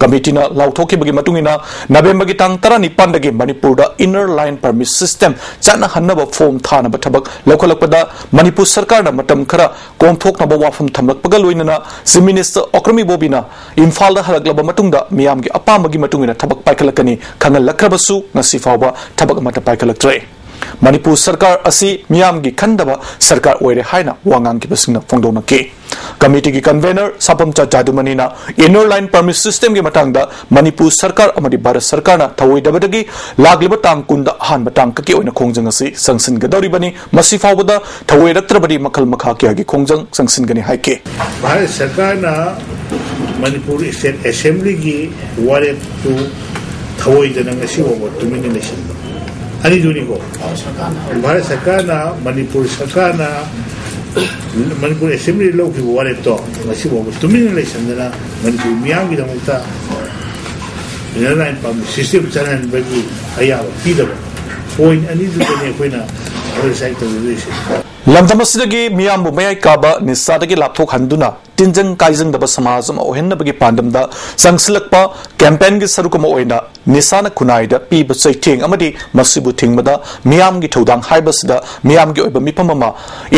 ꯀꯃꯤꯇꯤꯅ ꯂꯥꯎꯊꯣꯛꯈꯤꯕꯒꯤ ꯃꯇꯨꯡ ꯏꯟꯅ ꯅꯕꯦꯝꯕꯔꯒꯤ ꯇꯥꯡ ꯇꯔꯥꯅꯤꯄꯥꯟꯗꯒꯤ ꯃꯅꯤꯄꯨꯔꯗ Inner Line Permit System ꯆꯠꯅꯍꯟꯅꯕ ꯐꯣꯔꯝ ꯊꯥꯅꯕ ꯊꯕꯛ ꯂꯧꯈꯠꯂꯛꯄꯗ ꯃꯅꯤꯄꯨꯔ ꯁꯔꯀꯥꯔꯅ ꯃꯇꯝ ꯈꯔ ꯀꯣꯝꯊꯣꯛꯅꯕ ꯋꯥꯐꯝ ꯊꯝꯂꯛꯄꯒ ꯂꯣꯏꯅꯅ Chief Minister ꯑꯣꯀ꯭ꯔꯝ ꯏꯕꯣꯕꯤꯅ ꯏꯝꯐꯥꯜꯗ ꯍꯜꯂꯛꯂꯕ ꯃꯇꯨꯡꯗ ꯃꯤꯌꯥꯝꯒꯤ ꯑꯄꯥꯝꯕꯒꯤ ꯃꯇꯨꯡ ꯏꯟꯅ ꯊꯕꯛ ꯄꯥꯏꯈꯠꯂꯛꯀꯅꯤ ꯈꯪꯍꯜꯂꯛꯈ꯭ꯔꯕꯁꯨ ꯉꯁꯤ ꯐꯥꯎꯕ ꯊꯕꯛ ꯑꯃꯠꯇ ꯄꯥꯏꯈꯠꯂꯛꯇ꯭ꯔꯦ꯫ ꯃꯅꯤꯄꯨꯔ ꯁꯔꯀꯥꯔ ꯑꯁꯤ ꯃꯤꯌꯥꯝꯒꯤ ꯈꯟꯗꯕ ꯁꯔꯀꯥꯔ ꯑꯣꯏꯔꯦ ꯍꯥꯏꯅ ꯋꯥ ꯉꯥꯡꯈꯤꯕꯁꯤꯡꯅ ꯐꯣꯡꯗꯣꯛꯅꯈꯤ꯫ ꯀꯃꯤꯇꯤꯒꯤ convener ꯁꯥꯄꯝꯆꯥ ꯖꯥꯗꯨꯃꯅꯤꯅ Inner Line Permit Systemꯒꯤ ꯃꯇꯥꯡꯗ ꯃꯅꯤꯄꯨꯔ ꯁꯔꯀꯥꯔ ꯑꯃꯗꯤ ꯚꯥꯔꯠ ꯁꯔꯀꯥꯔꯅ ꯊꯧꯑꯣꯏꯗꯕꯗꯒꯤ ꯂꯥꯛꯂꯤꯕ ꯇꯥꯡ ꯀꯨꯟꯗ ꯑꯍꯥꯟꯕ ꯇꯥꯡꯀꯛꯀꯤ ꯑꯣꯏꯅ ꯈꯣꯡꯖꯪ ꯑꯁꯤ ꯆꯪꯁꯤꯟꯒꯗꯧꯔꯤꯕꯅꯤ꯫ ꯃꯁꯤ ꯐꯥꯎꯕꯗ ꯊꯧꯑꯣꯏꯔꯛꯇ꯭ꯔꯕꯗꯤ ꯃꯈꯜ ꯃꯈꯥ ꯀꯌꯥꯒꯤ ꯈꯣꯡꯖꯪ ꯆꯪꯁꯤꯟꯒꯅꯤ ꯍꯥꯏꯈꯤ꯫ ꯚꯥꯔꯠ ꯁꯔꯀꯥꯔꯅ ꯃꯅꯤꯄꯨꯔ ꯁ꯭ꯇꯦꯠ ꯑꯦꯁꯦꯝꯕ꯭ꯂꯤꯒꯤ ꯋꯥꯔꯦꯞꯇꯨ ꯊꯧꯑꯣꯏꯗꯅ ꯉꯁꯤ ꯐꯥꯎꯕ ꯇꯨꯃꯤꯟꯅ ꯂꯩꯁꯤꯟꯕ ꯑꯅꯤꯗꯨꯅꯤꯀꯣ꯫ ꯚꯥꯔꯠ ꯁꯔꯀꯥꯔꯅ, ꯃꯅꯤꯄꯨꯔ ꯁꯔꯀꯥꯔꯅ ꯃꯅꯤꯄꯨꯔ ꯑꯦꯁꯦꯝꯕ꯭ꯂꯤ ꯂꯧꯈꯤꯕ ꯋꯥꯔꯦꯞꯇꯣ ꯉꯁꯤ ꯐꯥꯎꯕ ꯇꯨꯃꯤꯟꯅ ꯂꯩꯁꯟꯗꯅ Manipur ꯃꯤꯌꯥꯝꯒꯤꯗꯃꯛꯇ Inner Line Permit System ꯆꯠꯅꯍꯟꯕꯒꯤ ꯑꯌꯥꯕ ꯄꯤꯗꯕ꯫ Point ꯑꯅꯤꯗꯨꯗꯅꯤ ꯑꯩꯈꯣꯏꯅ ꯍꯧꯖꯤꯛ ꯉꯁꯥꯏ ꯇꯧꯔꯨꯗꯣꯏꯁꯦ꯫ ꯂꯝꯗꯝ ꯑꯁꯤꯗꯒꯤ ꯃꯤꯌꯥꯝꯕꯨ ꯃꯌꯥꯏ ꯀꯥꯕ ꯅꯤꯁꯥꯗꯒꯤ ꯂꯥꯞꯊꯣꯛꯍꯟꯗꯨꯅ ꯇꯤꯟꯖꯪ ꯀꯥꯏꯖꯪꯗꯕ ꯁꯃꯥꯖ ꯑꯃ ꯑꯣꯏꯍꯟꯅꯕꯒꯤ ꯄꯥꯟꯗꯝꯗ ꯆꯪꯁꯤꯜꯂꯛꯄ campaignꯒꯤ ꯁꯔꯨꯛ ꯑꯃ ꯑꯣꯏꯅ ꯅꯤꯁꯥꯅ ꯈꯨꯟꯅꯥꯏꯗ ꯄꯤꯕ ꯆꯩꯊꯦꯡ ꯑꯃꯗꯤ ꯃꯁꯤꯕꯨ ꯊꯤꯡꯕꯗ ꯃꯤꯌꯥꯝꯒꯤ ꯊꯧꯗꯥꯡ ꯍꯥꯏꯕꯁꯤꯗ ꯃꯤꯌꯥꯝꯒꯤ ꯑꯣꯏꯕ ꯃꯤꯐꯝ ꯑꯃ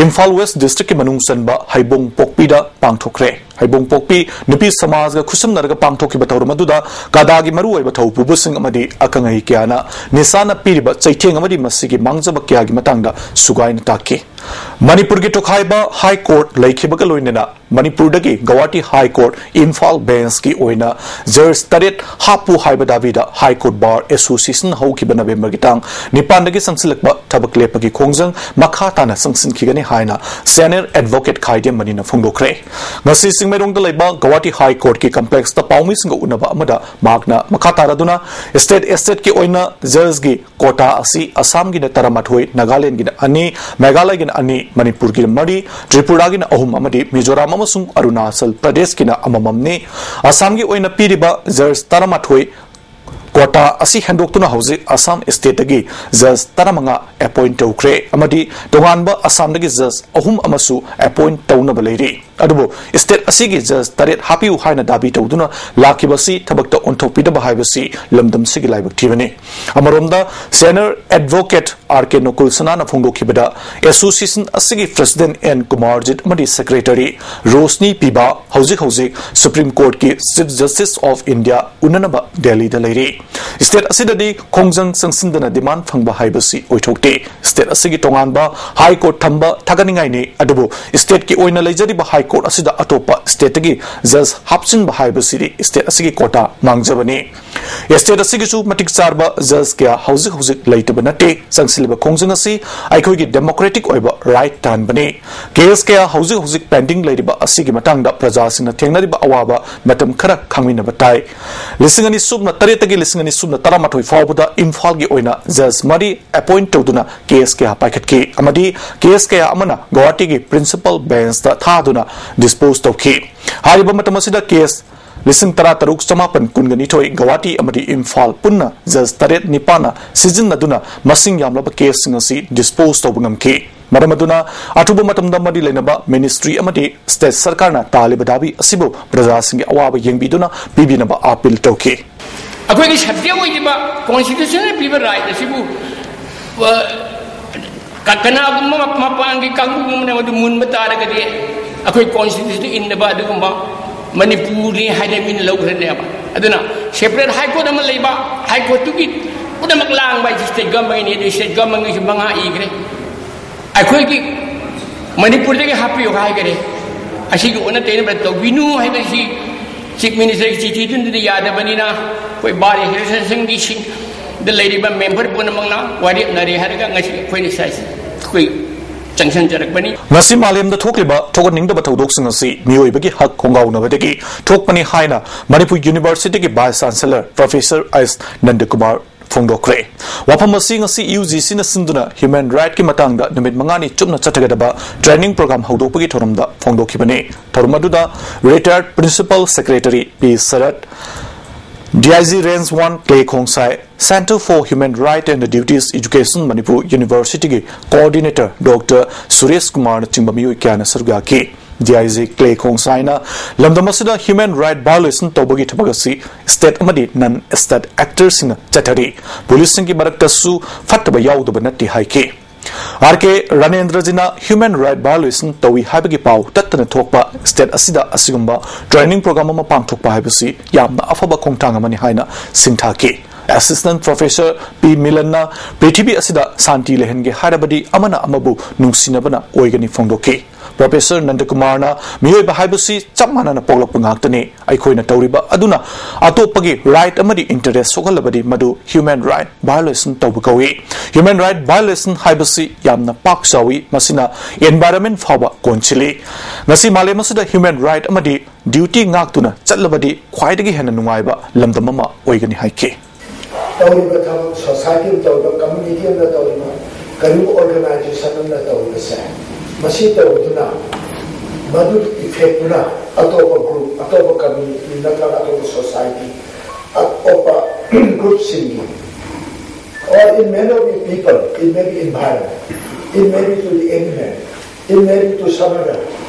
ꯏꯝꯐꯥꯜ ꯋꯦꯁ ꯗꯤꯁꯇ꯭ꯔꯤꯛꯀꯤ ꯃꯅꯨꯡ ꯆꯟꯕ ꯍꯩꯕꯣꯡ ꯄꯣꯛꯄꯤꯗ ꯄꯥꯡꯊꯣꯛꯈ꯭ꯔꯦ꯫ ꯍꯩꯕꯣꯡ ꯄꯣꯛꯄꯤ ꯅꯨꯄꯤ ꯁꯃꯥꯖꯒ ꯈꯨꯠꯁꯝꯅꯔꯒ ꯄꯥꯡꯊꯣꯛꯈꯤꯕ ꯊꯧꯔꯝ ꯑꯗꯨꯗ ꯀꯗꯥꯒꯤ ꯃꯔꯨꯑꯣꯏꯕ ꯊꯧ ꯄꯨꯕꯁꯤꯡ ꯑꯃꯗꯤ ꯑꯈꯪ ꯑꯍꯩ ꯀꯌꯥꯅ ꯅꯤꯁꯥꯅ ꯄꯤꯔꯤꯕ ꯆꯩꯊꯦꯡ ꯑꯃꯗꯤ ꯃꯁꯤꯒꯤ ꯃꯥꯡꯖꯕ ꯀꯌꯥꯒꯤ ꯃꯇꯥꯡꯗ ꯁꯨꯒꯥꯏꯅ ꯇꯥꯛꯈꯤ꯫ ꯃꯅꯤꯄꯨꯔꯒꯤ ꯇꯣꯈꯥꯏꯕ ꯍꯥꯏ ꯀꯣꯔꯠ ꯂꯩꯈꯤꯕꯒ ꯂꯣꯏꯅꯅ ꯃꯅꯤꯄꯨꯔꯗꯒꯤ ꯒꯧꯍꯥꯇꯤ ꯍꯥꯏ ꯀꯣꯔꯠ ꯏꯝꯐꯥꯜ ꯕꯦꯟꯁꯀꯤ ꯑꯣꯏꯅ ꯖꯖ ꯇꯔꯦꯠ ꯍꯥꯞꯄꯨ ꯍꯥꯏꯕ ꯗꯥꯕꯤꯗ ꯍꯥꯏ ꯀꯣꯔꯠ ꯕꯥꯔ ꯑꯦꯁꯣꯁꯤꯌꯦꯁꯟ ꯍꯧꯈꯤꯕ ꯅꯕꯦꯝꯕꯔꯒꯤ ꯇꯥꯡ ꯅꯤꯄꯥꯟꯗꯒꯤ ꯆꯪꯁꯤꯜꯂꯛꯄ ꯊꯕꯛ ꯂꯦꯞꯄꯒꯤ ꯈꯣꯡꯖꯪ ꯃꯈꯥ ꯇꯥꯅ ꯆꯪꯁꯤꯟꯈꯤꯒꯅꯤ ꯍꯥꯏꯅ ꯁꯦꯅꯤꯌꯔ ꯑꯦꯗꯚꯣꯀꯦꯠ ꯈꯥꯏꯗꯦꯝ ꯃꯅꯤꯅ ꯐꯣꯡꯗꯣꯛꯈ꯭ꯔꯦ꯫ ꯉꯁꯤ ꯆꯤꯡꯃꯩꯔꯣꯡꯗ ꯂꯩꯕ ꯒꯧꯍꯥꯇꯤ ꯍꯥꯏ ꯀꯣꯔꯠꯀꯤ ꯀꯝꯄ꯭ꯂꯦꯛꯁꯇ ꯄꯥꯎꯃꯤꯁꯤꯡꯒ ꯎꯅꯕ ꯑꯃꯗ ꯃꯍꯥꯛꯅ ꯃꯈꯥ ꯇꯥꯔꯗꯨꯅ ꯁ꯭ꯇꯦꯠ ꯁ꯭ꯇꯦꯠꯀꯤ ꯑꯣꯏꯅ ꯖꯖꯒꯤ ꯀꯣꯇꯥ ꯑꯁꯤ ꯑꯁꯥꯝꯒꯤꯅ ꯇꯔꯥꯃꯥꯊꯣꯏ, ꯅꯥꯒꯥꯂꯦꯟꯗꯒꯤꯅ ꯑꯅꯤ, ꯃꯦꯘꯥꯂꯌꯒꯤꯅ ꯑꯅꯤ, ꯃꯅꯤꯄꯨꯔꯒꯤꯅ ꯃꯔꯤ, ꯇ꯭ꯔꯤꯄꯨꯔꯥꯒꯤꯅ ꯑꯍꯨꯝ ꯑꯃꯗꯤ ꯃꯤꯖꯣꯔꯥꯝ ꯑꯃꯁꯨꯡ ꯑꯔꯨꯅꯥꯆꯜ ꯄ꯭ꯔꯗꯦꯁꯀꯤꯅ ꯑꯃꯃꯝꯅꯤ꯫ ꯑꯁꯥꯝꯒꯤ ꯑꯣꯏꯅ ꯄꯤꯔꯤꯕ ꯖꯖ ꯇꯔꯥꯃꯥꯊꯣꯏ ꯀꯣꯇꯥ ꯑꯁꯤ ꯍꯦꯟꯗꯣꯛꯇꯨꯅ ꯍꯧꯖꯤꯛ ꯑꯁꯥꯝ ꯁ꯭ꯇꯦꯠꯇꯒꯤ ꯖꯖ ꯇꯔꯥꯃꯉꯥ ꯑꯦꯄꯣꯏꯟꯠ ꯇꯧꯈ꯭ꯔꯦ ꯑꯃꯗꯤ ꯇꯣꯉꯥꯟꯕ ꯑꯁꯥꯝꯗꯒꯤ ꯖꯖ ꯑꯍꯨꯝ ꯑꯃꯁꯨ ꯑꯦꯄꯣꯏꯟꯠ ꯇꯧꯅꯕ ꯂꯩꯔꯤ꯫ ꯑꯗꯨꯕꯨ ꯁ꯭ꯇꯦꯠ ꯑꯁꯤꯒꯤ ꯖꯖ ꯇꯔꯦꯠ ꯍꯥꯞꯄꯤꯌꯨ ꯍꯥꯏꯅ ꯗꯥꯕꯤ ꯇꯧꯗꯨꯅ ꯂꯥꯛꯈꯤꯕꯁꯤ ꯊꯕꯛꯇ ꯑꯣꯟꯊꯣꯛꯄꯤꯗꯕ ꯍꯥꯏꯕꯁꯤ ꯂꯝꯗꯝꯁꯤꯒꯤ ꯂꯥꯏꯕꯛ ꯊꯤꯕꯅꯤ꯫ ꯑꯃꯔꯣꯝꯗ senior advocate R K Nokul ꯁꯅꯥꯅ ꯐꯣꯡꯗꯣꯛꯈꯤꯕꯗ ꯑꯦꯁꯣꯁꯤꯌꯦꯁꯟ ꯑꯁꯤꯒꯤ ꯄ꯭ꯔꯦꯁꯤꯗꯦꯟꯠ ꯑꯦꯟ ꯀꯨꯃꯥꯔꯖꯤꯠ ꯑꯃꯗꯤ ꯁꯦꯀ꯭ꯔꯦꯇꯔꯤ ꯔꯣꯁꯅꯤ ꯄꯤꯕꯥ ꯍꯧꯖꯤꯛ ꯍꯧꯖꯤꯛ ꯁꯨꯄ꯭ꯔꯤꯝ ꯀꯣꯔꯠꯀꯤ ꯆꯤꯐ ꯖꯁꯇꯤꯁ ꯑꯣꯐ ꯏꯟꯗꯤꯌꯥ ꯎꯅꯅꯕ ꯗꯦꯜꯂꯤꯗ ꯂꯩꯔꯤ꯫ ꯁ꯭ꯇꯦꯠ ꯑꯁꯤꯗꯗꯤ ꯈꯣꯡꯖꯪ ꯆꯪꯁꯤꯟꯗꯅ ꯗꯤꯃꯥꯟ ꯐꯪꯕ ꯍꯥꯏꯕꯁꯤ ꯑꯣꯏꯊꯣꯛꯇꯦ꯫ ꯁ꯭ꯇꯦꯠ ꯑꯁꯤꯒꯤ ꯇꯣꯉꯥꯟꯕ ꯍꯥꯏ ꯀꯣꯔꯠ ꯊꯝꯕ ꯊꯥꯒꯠꯅꯤꯡꯉꯥꯏꯅꯤ, ꯑꯗꯨꯕꯨ ꯁ꯭ꯇꯦꯠꯀꯤ ꯑꯣꯏꯅ ꯂꯩꯖꯔꯤꯕ ꯍꯥꯏ ꯀꯣꯔꯠ ꯑꯁꯤꯗ ꯑꯇꯣꯞꯄ ꯁ꯭ꯇꯦꯠꯇꯒꯤ ꯖꯖ ꯍꯥꯞꯆꯤꯟꯕ ꯍꯥꯏꯕꯁꯤꯗꯤ ꯁ꯭ꯇꯦꯠ ꯑꯁꯤꯒꯤ ꯀꯣꯇꯥ ꯃꯥꯡꯖꯕꯅꯤ꯫ ꯁ꯭ꯇꯦꯠ ꯑꯁꯤꯒꯤꯁꯨ ꯃꯇꯤꯛ ꯆꯥꯔꯕ ꯖꯖ ꯀꯌꯥ ꯍꯧꯖꯤꯛ ꯍꯧꯖꯤꯛ ꯂꯩꯇꯕ ꯅꯠꯇꯦ꯫ ꯆꯪꯁꯤꯜꯂꯤꯕ ꯈꯣꯡꯖꯪ ꯑꯁꯤ ꯑꯩꯈꯣꯏꯒꯤ ꯗꯦꯃꯣꯀ꯭ꯔꯦꯇꯤꯛ ꯑꯣꯏꯕ ꯔꯥꯏꯠ ꯇꯥꯟꯕꯅꯤ꯫ ꯀꯦꯁ ꯀꯌꯥ ꯍꯧꯖꯤꯛ ꯍꯧꯖꯤꯛ ꯄꯦꯟꯗꯤꯡ ꯂꯩꯔꯤꯕ ꯑꯁꯤꯒꯤ ꯃꯇꯥꯡꯗ ꯄ꯭ꯔꯖꯥꯁꯤꯡꯅ ꯊꯦꯡꯅꯔꯤꯕ ꯑꯋꯥꯕ ꯃꯇꯝ ꯈꯔ ꯈꯪꯃꯤꯟꯅꯕ ꯇꯥꯏ꯫ ꯂꯤꯁꯤꯡ ꯑꯅꯤ ꯁꯨꯞꯅ ꯇꯔꯦꯠꯇꯒꯤ ꯂꯤꯁꯤꯡ ꯑꯅꯤ ꯁꯨꯞꯅ ꯇꯔꯥꯃꯥꯊꯣꯏ ꯐꯥꯎꯕꯗ ꯏꯝꯐꯥꯜꯒꯤ ꯑꯣꯏꯅ ꯖꯖ ꯃꯔꯤ ꯑꯦꯄꯣꯏꯟꯠ ꯇꯧꯗꯨꯅ ꯀꯦꯁ ꯀꯌꯥ ꯄꯥꯏꯈꯠꯈꯤ ꯑꯃꯗꯤ ꯀꯦꯁ ꯀꯌꯥ ꯑꯃꯅ ꯒꯧꯍꯥꯇꯤꯒꯤ ꯄ꯭ꯔꯤꯟꯁꯤꯄꯜ ꯕꯦꯟꯁꯇ ꯊꯥꯗꯨꯅ ꯗꯤꯁꯄꯣꯖ ꯇꯧꯈꯤ꯫ ꯍꯥꯏꯔꯤꯕ ꯃꯇꯝ ꯑꯁꯤꯗ ꯀꯦꯁ ꯂꯤꯁꯤꯡ ꯇꯔꯥ ꯇꯔꯨꯛ ꯆꯃꯥꯄꯟ ꯀꯨꯟꯒ ꯅꯤꯊꯣꯏ ꯒꯧꯍꯥꯇꯤ ꯑꯃꯗꯤ ꯏꯝꯐꯥꯜ ꯄꯨꯟꯅ ꯖꯖ ꯇꯔꯦꯠ ꯅꯤꯄꯥꯟꯅ ꯁꯤꯖꯤꯟꯅꯗꯨꯅ ꯃꯁꯤꯡ ꯌꯥꯝꯂꯕ ꯀꯦꯁꯁꯤꯡ ꯑꯁꯤ ꯗꯤꯁꯄꯣꯖ ꯇꯧꯕ ꯉꯝꯈꯤ꯫ ꯃꯔꯝ ꯑꯗꯨꯅ ꯑꯊꯨꯕ ꯃꯇꯝꯗ ꯃꯔꯤ ꯂꯩꯅꯕ ꯃꯤꯅꯤꯁꯇ꯭ꯔꯤ ꯑꯃꯗꯤ ꯁ꯭ꯇꯦꯠ ꯁꯔꯀꯥꯔꯅ ꯇꯥꯜꯂꯤꯕ ꯗꯥꯕꯤ ꯑꯁꯤꯕꯨ ꯄ꯭ꯔꯖꯥꯁꯤꯡꯒꯤ ꯑꯋꯥꯕ ꯌꯦꯡꯕꯤꯗꯨꯅ ꯄꯤꯕꯤꯅꯕ ꯑꯥꯄꯤꯜ ꯇꯧꯈꯤ꯫ ꯑꯩꯈꯣꯏꯒꯤ ꯁꯕꯖꯦꯛ ꯑꯣꯏꯔꯤꯕ ꯀꯣꯟꯁꯇꯤꯇ꯭ꯌꯨꯁꯟꯅ ꯄꯤꯕ ꯔꯥꯏꯠ ꯑꯁꯤꯕꯨ, ꯑ, ꯀ-, ꯀꯅꯥꯒꯨꯝꯕ ꯃꯄꯥꯟꯒꯤ ꯀꯥꯡꯕꯨꯒꯨꯝꯕꯅ ꯃꯗꯨ ꯃꯨꯟꯕ ꯇꯥꯔꯒꯗꯤ, ꯑꯩꯈꯣꯏ ꯀꯣꯟꯁꯇꯤꯇ꯭ꯌꯨꯁꯟ ꯏꯟꯗꯕ ꯑꯗꯨꯒꯨꯝꯕ ꯃꯅꯤꯄꯨꯔꯅꯤ ꯍꯥꯏꯅ ꯃꯤꯅ ꯂꯧꯈ꯭ꯔꯅꯦꯕ꯫ ꯑꯗꯨꯅ ꯁꯦꯄꯔꯦꯠ ꯍꯥꯏ ꯀꯣꯔꯠ ꯑꯃ ꯂꯩꯕ, ꯍꯥꯏ ꯀꯣꯔꯠꯇꯨꯒꯤ ꯄꯨꯝꯅꯃꯛ ꯂꯥꯡꯕ ꯍꯥꯏꯁꯤ ꯁ꯭ꯇꯦꯠ ꯒꯚꯔꯟꯃꯦꯟꯠꯅꯤ, ꯑꯗꯨ ꯁ꯭ꯇꯦꯠ ꯒꯚꯔꯟꯃꯦꯟꯠꯀꯤꯁꯨ ꯃꯉꯥ ꯏꯈ꯭ꯔꯦ꯫ ꯑꯩꯈꯣꯏꯒꯤ ꯃꯅꯤꯄꯨꯔꯗꯒꯤ ꯍꯥꯞꯄꯤꯌꯨ ꯍꯥꯏꯈꯔꯦ꯫ ꯑꯁꯤꯒꯤ ꯑꯣꯟꯅ ꯇꯩꯅꯕ ꯇꯧꯕꯤꯅꯨ ꯍꯥꯏꯕꯁꯤ ꯆꯤꯐ ꯃꯤꯅꯤꯁꯇꯔꯒꯤ ꯆꯤꯊꯤꯗꯨꯗꯤ ꯌꯥꯗꯕꯅꯤꯅ, ꯑꯩꯈꯣꯏ ꯕꯥꯔ ꯑꯦꯁꯣꯁꯤꯌꯦꯁꯟꯒꯤ ꯁꯤꯡꯗ ꯂꯩꯔꯤꯕ ꯃꯦꯝꯕꯔ ꯄꯨꯝꯅꯃꯛꯅ ꯋꯥꯔꯦꯞꯅꯔꯦ ꯍꯥꯏꯔꯒ ꯉꯁꯤ ꯑꯩꯈꯣꯏꯅ ꯁꯥꯏꯁꯤ ꯑꯩꯈꯣꯏ ꯆꯪꯁꯤꯟꯖꯔꯛꯄꯅꯤ꯫ ꯉꯁꯤ ꯃꯥꯂꯦꯝꯗ ꯊꯣꯛꯂꯤꯕ ꯊꯣꯛꯍꯟꯅꯤꯡꯗꯕ ꯊꯧꯗꯣꯛꯁꯤꯡ ꯑꯁꯤ ꯃꯤꯑꯣꯏꯕꯒꯤ ꯍꯛ ꯈꯣꯡꯒꯥꯎꯅꯕꯗꯒꯤ ꯊꯣꯛꯄꯅꯤ ꯍꯥꯏꯅ ꯃꯅꯤꯄꯨꯔ ꯌꯨꯅꯤꯚꯔꯁꯤꯇꯤꯒꯤ ꯚꯥꯏꯁ ꯆꯥꯟꯁꯦꯂꯔ ꯄ꯭ꯔꯣꯐꯦꯁꯔ ꯑꯩꯁ ꯅꯟꯗꯀꯨꯃꯥꯔ ꯐꯣꯡꯗꯣꯛꯈ꯭ꯔꯦ꯫ ꯋꯥꯐꯝ ꯑꯁꯤ ꯉꯁꯤ ꯌꯨ ꯖꯤ ꯁꯤꯅ ꯁꯤꯟꯗꯨꯅ ꯍ꯭ꯌꯨꯃꯦꯟ ꯔꯥꯏꯠꯀꯤ ꯃꯇꯥꯡꯗ ꯅꯨꯃꯤꯠ ꯃꯉꯥꯅꯤ ꯆꯨꯞꯅ ꯆꯠꯊꯒꯗꯕ ꯇ꯭ꯔꯦꯅꯤꯡ ꯄ꯭ꯔꯣꯒ꯭ꯔꯥꯝ ꯍꯧꯗꯣꯛꯄꯒꯤ ꯊꯧꯔꯝꯗ ꯐꯣꯡꯗꯣꯛꯈꯤꯕꯅꯤ꯫ ꯊꯧꯔꯝ ꯑꯗꯨꯗ ꯔꯤꯇꯥꯌꯔꯗ principal secretary P Sarat, D I G range one Clay Khongsai, Centre for Human Rights and Duties Education Manipur ꯌꯨꯅꯤꯚꯔꯁꯤꯇꯤꯒꯤ ꯀꯣꯑꯣꯔꯗꯤꯅꯦꯇꯔ ꯗꯣꯛꯇꯔ ꯁꯨꯔꯦꯁ ꯀꯨꯃꯥꯔꯅꯆꯤꯡꯕ ꯃꯤꯑꯣꯏ ꯀꯌꯥꯅ ꯁꯔꯨꯛ ꯌꯥꯈꯤ꯫ ꯗꯤ ꯑꯥꯏ ꯖꯤ ꯀ꯭ꯂꯦ ꯈꯣꯡꯁꯥꯏꯅ ꯂꯝꯗꯝ ꯑꯁꯤꯗ ꯍ꯭ꯌꯨꯃꯦꯟ ꯔꯥꯏꯠ ꯚꯥꯏꯑꯣꯂꯦꯁꯟ ꯇꯧꯕꯒꯤ ꯊꯕꯛ ꯑꯁꯤ ꯁ꯭ꯇꯦꯠ ꯑꯃꯗꯤ ꯅꯟ ꯁ꯭ꯇꯦꯠ ꯑꯦꯛꯇꯔꯁꯤꯡꯅ ꯆꯠꯊꯔꯤ꯫ ꯄꯨꯂꯤꯁꯁꯤꯡꯒꯤ ꯃꯔꯛꯇꯁꯨ ꯐꯠꯇꯕ ꯌꯥꯎꯗꯕ ꯅꯠꯇꯦ ꯍꯥꯏꯈꯤ꯫ ꯑꯥꯔ ꯀꯦ ꯔꯥꯅꯦꯟꯗ꯭ꯔꯖꯤꯅ ꯍ꯭ꯌꯨꯃꯦꯟ ꯔꯥꯏꯠ ꯚꯥꯏꯑꯣꯂꯦꯁꯟ ꯇꯧꯏ ꯍꯥꯏꯕꯒꯤ ꯄꯥꯎ ꯇꯠꯇꯅ ꯊꯣꯛꯄ ꯁ꯭ꯇꯦꯠ ꯑꯁꯤꯗ ꯑꯁꯤꯒꯨꯝꯕ ꯇ꯭ꯔꯦꯅꯤꯡ ꯄ꯭ꯔꯣꯒ꯭ꯔꯥꯝ ꯑꯃ ꯄꯥꯡꯊꯣꯛꯄ ꯍꯥꯏꯕꯁꯤ ꯌꯥꯝꯅ ꯑꯐꯕ ꯈꯣꯡꯊꯥꯡ ꯑꯃꯅꯤ ꯍꯥꯏꯅ ꯁꯤꯡꯊꯥꯈꯤ꯫ ꯑꯦꯁꯤꯁꯇꯦꯟꯠ ꯄ꯭ꯔꯣꯐꯦꯁꯔ ꯄꯤ ꯃꯤꯂꯟꯅ ꯄ꯭ꯔꯤꯊꯤꯕꯤ ꯑꯁꯤꯗ ꯁꯥꯟꯇꯤ ꯂꯩꯍꯟꯒꯦ ꯍꯥꯏꯔꯕꯗꯤ ꯑꯃꯅ ꯑꯃꯕꯨ ꯅꯨꯡꯁꯤꯅꯕꯅ ꯑꯣꯏꯒꯅꯤ ꯐꯣꯡꯗꯣꯛꯈꯤ꯫ ꯄ꯭ꯔꯣꯐꯦꯁꯔ ꯅꯟꯗꯀꯨꯃꯥꯔꯅ ꯃꯤꯑꯣꯏꯕ ꯍꯥꯏꯕꯁꯤ ꯆꯞ ꯃꯥꯟꯅꯅ ꯄꯣꯛꯂꯛꯄ ꯉꯥꯛꯇꯅꯤ꯫ ꯑꯩꯈꯣꯏꯅ ꯇꯧꯔꯤꯕ ꯑꯗꯨꯅ ꯑꯇꯣꯞꯄꯒꯤ ꯔꯥꯏꯠ ꯑꯃꯗꯤ ꯏꯟꯇꯔꯦꯁ ꯁꯣꯛꯍꯜꯂꯕꯗꯤ ꯃꯗꯨ ꯍ꯭ꯌꯨꯃꯦꯟ ꯔꯥꯏꯠ ꯚꯥꯏꯑꯣꯂꯦꯁꯟ ꯇꯧꯕ ꯀꯧꯏ꯫ ꯍ꯭ꯌꯨꯃꯦꯟ ꯔꯥꯏꯠ ꯚꯥꯏꯑꯣꯂꯦꯁꯟ ꯍꯥꯏꯕꯁꯤ ꯌꯥꯝꯅ ꯄꯥꯛ ꯆꯥꯎꯏ, ꯃꯁꯤꯅ ꯑꯦꯟꯚꯥꯏꯔꯟꯃꯦꯟꯠ ꯐꯥꯎꯕ ꯀꯣꯟꯁꯤꯜꯂꯤ꯫ ꯉꯁꯤ ꯃꯥꯂꯦꯝ ꯑꯁꯤꯗ ꯍ꯭ꯌꯨꯃꯦꯟ ꯔꯥꯏꯠ ꯑꯃꯗꯤ ꯗ꯭ꯌꯨꯇꯤ ꯉꯥꯛꯇꯨꯅ ꯆꯠꯂꯕꯗꯤ ꯈ꯭ꯋꯥꯏꯗꯒꯤ ꯍꯦꯟꯅ ꯅꯨꯡꯉꯥꯏꯕ ꯂꯝꯗꯝ ꯑꯃ ꯑꯣꯏꯒꯅꯤ ꯍꯥꯏꯈꯤ꯫ ꯇꯧꯔꯤꯕ ꯊꯕꯛ, ꯁꯣꯁꯥꯏꯇꯤ ꯑꯃ ꯇꯧꯔꯤꯕ, ꯀꯝꯃ꯭ꯌꯨꯅꯤꯇꯤ ꯑꯃꯅ ꯇꯧꯔꯤꯕ, ꯀꯔꯤꯒꯨꯝꯕ ꯑꯣꯔꯒꯅꯥꯏꯖꯦꯁꯟ ꯑꯃꯅ ꯇꯧꯔꯤꯕꯁꯦ, ꯃꯁꯤ ꯇꯧꯗꯨꯅ ꯃꯗꯨꯒꯤ ꯏꯐꯦꯛꯇꯨꯅ ꯑꯇꯣꯞꯄ ꯒ꯭ꯔꯨꯞ, ꯑꯇꯣꯞꯄ ꯀꯝꯃ꯭ꯌꯨꯅꯤꯇꯤ ꯅꯠꯇ꯭ꯔꯒ ꯑꯇꯣꯞꯄ ꯁꯣꯁꯥꯏꯇꯤ, ꯑꯇꯣꯞꯄ ꯒ꯭ꯔꯨꯞꯁꯤꯡꯒꯤ, or it may not be people, it may be environment, it may be to the environment, it may be to some other,